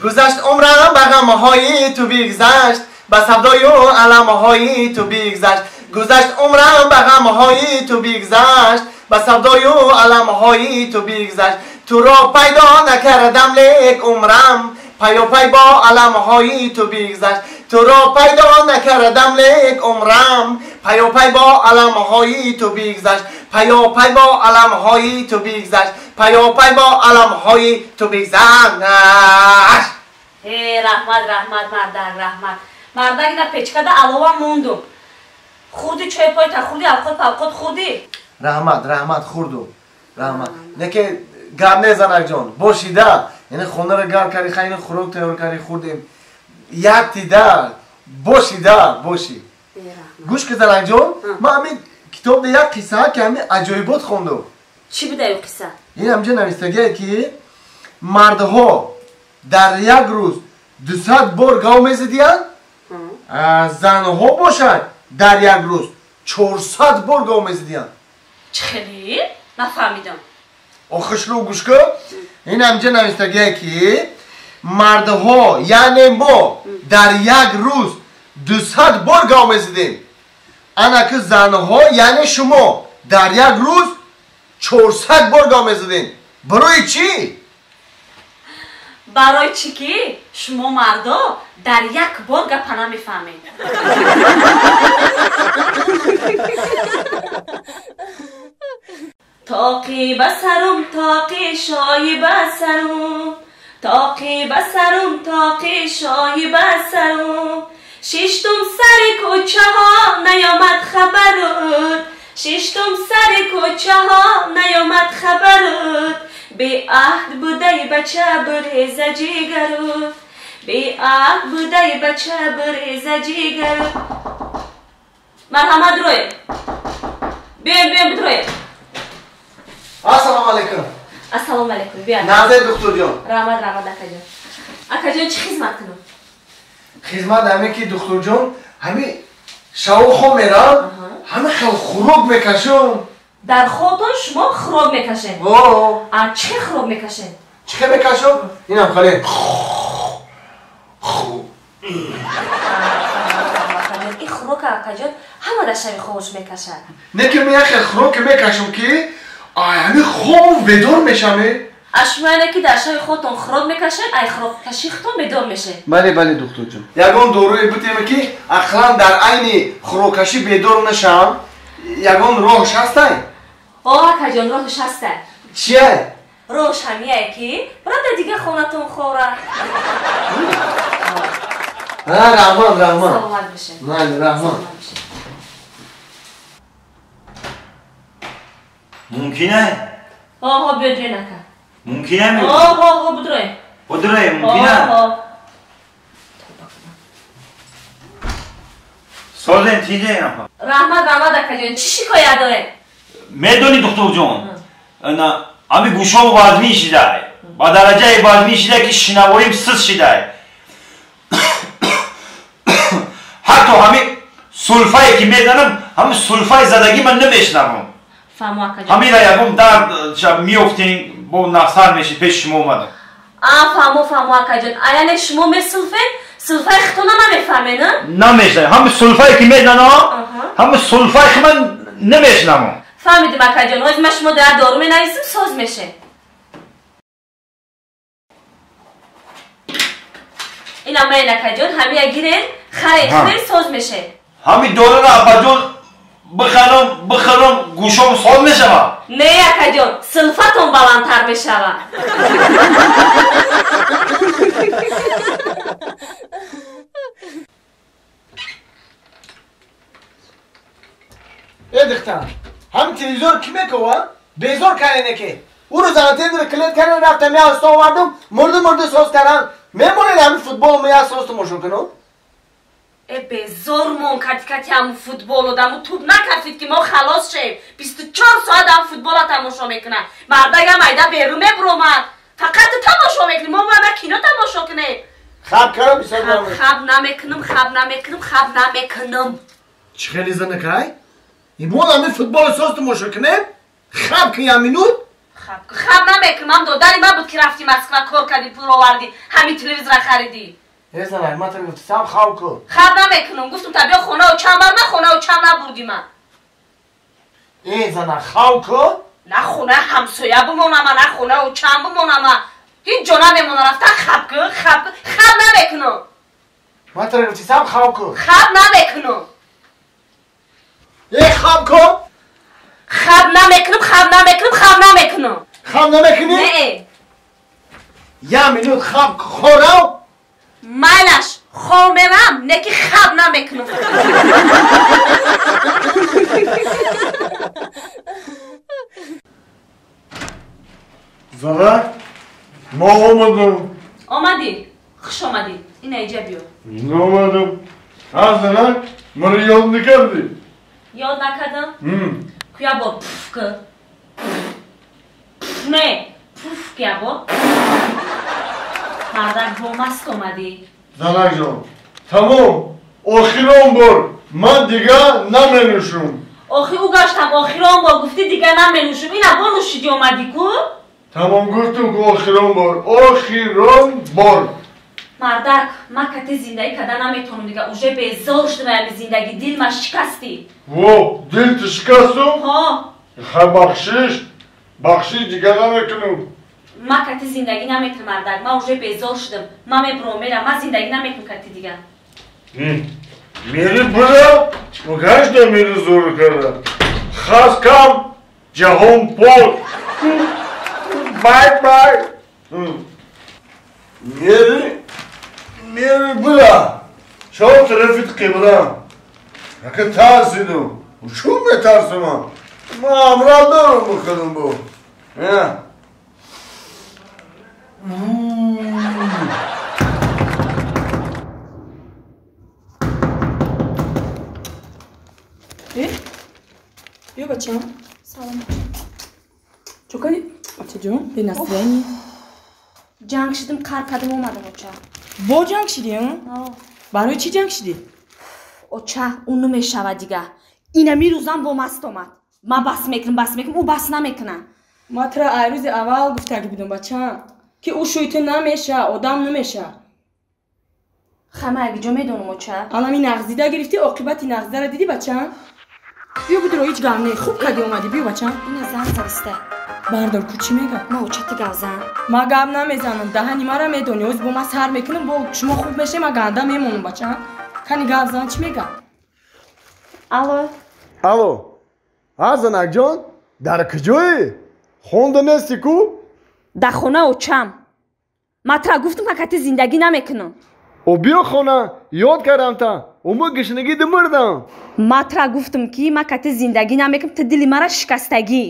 گذشت عمرم به غم‌های تو بگذشت، به سودای و علم‌های تو بگذشت. گذشت عمرم به غم‌های تو بگذشت، به سودای و علم‌های تو بگذشت. تو را پیدا نکردم لیک عمرم پیاپی با علم‌های تو بگذشت. تو را پیدا نکردم لیک عمرم پیاپی با علم‌های تو بگذشت. پیاپی با علم‌های تو بگذشت. پیاپی با علم‌های تو بگذشت. эй раҳмат, раҳмат, мардак, раҳмат. Мардак, ина печкада алова мондум. Хурди чой пойта, хурди авқот павқот хурди? Раҳмат, раҳмат, хурду. Раҳмат. Неке гап не занак ҷон, бошида. Яъне хонаро гарм карди, хайни хӯрок тайёр карди, хурдем. Як тида, бошида, боши. Гӯш ки занак ҷон, ман ҳамин китобда як қисса ки ҳамин аҷоибот хондум. Чӣ буда ю қисса? Ин ҳамҷа навистагие ки мардҳо дар як рӯз 200 бор гав мезадиянд, занҳо бошад дар як рӯз 400 бор гав мезадиянд. Чӣ хеле? Нафаҳмидам. Охишрӯ гӯш кун. Ин ҳамҷа навистагие ки мардҳо, яъне мо дар як рӯз 200 бор гав мезадем, ана ки занҳо, яъне шумо дар як рӯз 400 бор гав мезадем. Барои чӣ? Барои чӣ ки шумо мардо дар як бор гапа намефаҳмед. Тоқи ба сарум, тоқи шоҳи ба сарум, тоқи ба сарум, тоқи шоҳи ба сарум. Шиштум сари кӯчаҳо наёмад хабарут, шиштум сари кӯчаҳо наёмад хабарут. Беаҳд будаи бача буреза ҷигарут, беаҳд будаи бача буреза ҷигарут. Марҳамат, рӯед. Биёем, биёем, бидроед. Ассалому алайкум. Ассалому алайкум. Биё. Назар духтурҷон. Раҳмат, раҳмат, акаҷон. Акаҷон, чӣ хизмат кунам? Хизмат ҳамин ки духтурҷон, ҳамин Шав хоб мерам, ҳама хел хӯрок мекашам. Дар хобтон шумо хӯрок мекашед? О. А чӣ хӯрок мекашед? Чӣ мекашам? Инам хеле. Ин хӯрок акаҷон ҳама дар шаби хобаш мекашад. Не ки ман хел хӯрок мекашам ки ай ҳами хоб бедор мешам. А шумо яъне ки дар шаби хобтон хӯрок мекашед, ай хӯроккаши худтон бедор мешед? Бале, бале, духтурҷон. Ягон доруе бутем ки ақлан дар айни хӯроккашӣ бедор нашам, ягон роҳш ҳастай? О, акаҷон, роҳш ҳастай. Чия? Роҳш ҳамияе ки брада дига хонатон хора. Раҳмат, раҳмат. Саломат бошед. Майли, раҳмат. Мумкин е? Ҳо, биё дрен ака. Мумкин е? Ҳо, ҳо, ҳо, будрой. Будрой, мумкин е? Ҳо. Созен тиҷе апа. Раҳмат, раҳмат акаҷон. Чӣ шикоят доред? Медонӣ духтурҷон, ами гӯшом вазмин шидай. Ба дараҷаи вазмин шидай ки шинавоим сиз шидай. Ҳатто ҳами сулфае ки мезанам, ҳами сулфаи задагӣ ман намешнавам. Фаҳмо акаҷон. Ҳамира ягон дард меёфтем, бо нақсар мешид, пеши шумо омадам. А, фаҳмо, фаҳмо акаҷон. А яъне шумо месулфед, сулфаи худтона намефаҳмед, а? Намешнавам. Ҳами сулфае ки мезанам, ҳами сулфаи ки ман намешнавам. Фаҳмидим акаҷон. Ҳозир ман шумо дар дору менависам, соз мешед. Ина ман акаҷон, ҳамия гирен, харед, хӯред, соз мешед. Ҳами доруро апаҷон бихарам, бихарам, гӯшом соз мешавад? Не акаҷон, сулфатон баландтар мешавад. Э духтар, ҳам телевизор ки мекова? Безор кардене ки. Ӯ рӯз антенро клет кардем, рафтам я уста овардум, мурду мурду соз кардам. Мемонед ҳами футбол мо я соз тамошо кунам? Э безор мон кати кати ҳаму футбол одаму туп накафид ки мо халос шем. 24 соат ҳам футбола тамошо мекунад. Мардагам айда берун мебуромад. Фақат ту тамошо мекунӣ, мо бояд кино тамошо кунем. Хаб кардам, бисёр Хаб намекунам, хаб намекунам, хаб намекунам. Чӣ хеле занакай? Имон ҳами футболо соз тамошо кунем? Хаб ки як минут? Хаб намекунам, ман додари ман буд ки рафти Москва кор кардӣ, пул овардӣ, ҳамин телевизора харидӣ. Э занак, ман ту гуфтам хаб кун. Хаб намекунам, гуфтам та биё хона чам бар, ман хона чам набурдӣ ман. Э занак, хаб кун. На хона ҳамсоя бимонам, на хона чам бимонам. Ҳеҷ ҷо намемонам, рафта хаб кун, хаб кун, хаб намекунам. Ман ту гуфтам хаб кун. Хаб намекунам. Э хаб кун. Хаб намекунам, хаб намекунам, хаб намекунам. Хаб намекунӣ? Не. Я минут хаб хӯрам. Майлаш, хоб мерам, не ки хаб намекунам. Занак, мо омадам. Омадӣ? Хуш омадӣ. Ина иҷа биё. Омадам. А занак, маро ёд накардӣ? Ёд накардам? Куя бор пуф ки. Не, пуф кия бор. Мардак бо маст омадӣ. Занакҷон, тамом, охирон бор ман дига наменӯшум. Охи ӯ гаштам, охирон бор гуфтӣ дига наменӯшум. Ина бо нӯшидӣ омадӣ ку? Тамом гуфтум ку охирон бор, охирон бор. Мардак, ман кати зиндагӣ карда наметавонам дига, уже безор шудам ами зиндагӣ, дилма шикастӣ. Во, дил ту шикастум? Ҳо. Ха бахшиш, бахшиш дига намекунам. Ман кати зиндагӣ наметавонам, мардак, ман уже безор шудам. Ман мебурам, мерам, ман зиндагӣ намекунам кати дига. Мери буда, гашта мери зур карда. Хас кам, ҷаҳон пок. Бай бай. Мери мери буда. Шав тарафит қибла. Ака тарсидум. Чун метарсам? Ман амра дорам бихӯрам бо. Биё бачам. Салом. Чо кардӣ? Бачаҷон, бе настроение. Ҷанг шидим, қар кардим, омадам оча. Бо ҷанг шидӣ, а? Барои чӣ ҷанг шидӣ? Оча, ӯ намешава дига. Инами рӯзам бо маст омад. Ма бас мекунам, бас мекунам, ӯ бас намекунам. Ма тура ай рӯзи аввал гуфтагӣ будам, бачам, ки ӯ шӯи ту намеша, одам намеша. Хама ягиҷо медонам, оча. Анами нағзида гирифтӣ, оқибати нағзидара дидӣ, бачам? Биё будро, ҳеҷ гап не, хуб кадӣ омадӣ, биё бачам. Ина занг задиста. Бардор, ку чӣ мега? Ма оча ту гап зан. Ма гап намезанам, даҳани мара медонӣ, оз бо ма сар мекунам, бо шумо хуб мешем, ма ганда мемонам, бачам. Кани гап зан, чӣ мега? Алло. Алло. Ҳа, занакҷон, дар куҷоӣ? Хонда нестӣ ку? Дар хона очам. Ма тура гуфтам, ка кати зиндагӣ намекунам. О биё хона, ёд кардам та. О ма гишнагӣ димурдам. Ма тура гуфтам, ки ма кати зиндагӣ намекунам, ту дили мара шикастагӣ.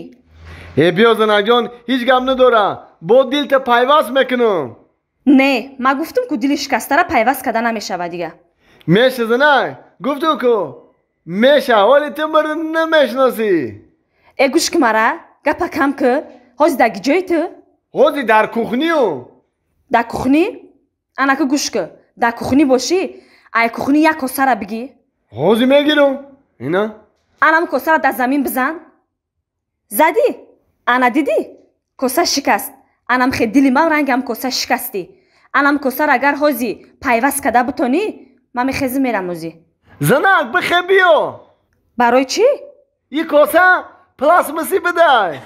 Э биё занакҷон, ҳеҷ гап надора. Бо дилта пайваст мекунам. Не, ма гуфтам, ку дили шикастара пайваст карда намешава дига. Меша занак, гуфтам ку. Меша, ҳоли ту мара намешиносӣ. Э гӯш ки мара, гапа кам ку. Ҳозир дар куҷои ту? Ҳозир дар кухнию. Дар кухнӣ? Анаку гӯш ку. Дар кухнӣ бошӣ, ай кухнӣ як косара бигӣ. Ҳозир мегирам. Ина. Анам косара дар замин бизан. Задӣ? Ана дидӣ? Коса шикаст. Анам хе дили ман рангам коса шикастӣ. Анам косара агар ҳозир пайваст карда бутонӣ, ман мехезим мерам ҳозир. Занак, бихе биё. Барои чӣ? И коса пластмасси бидай.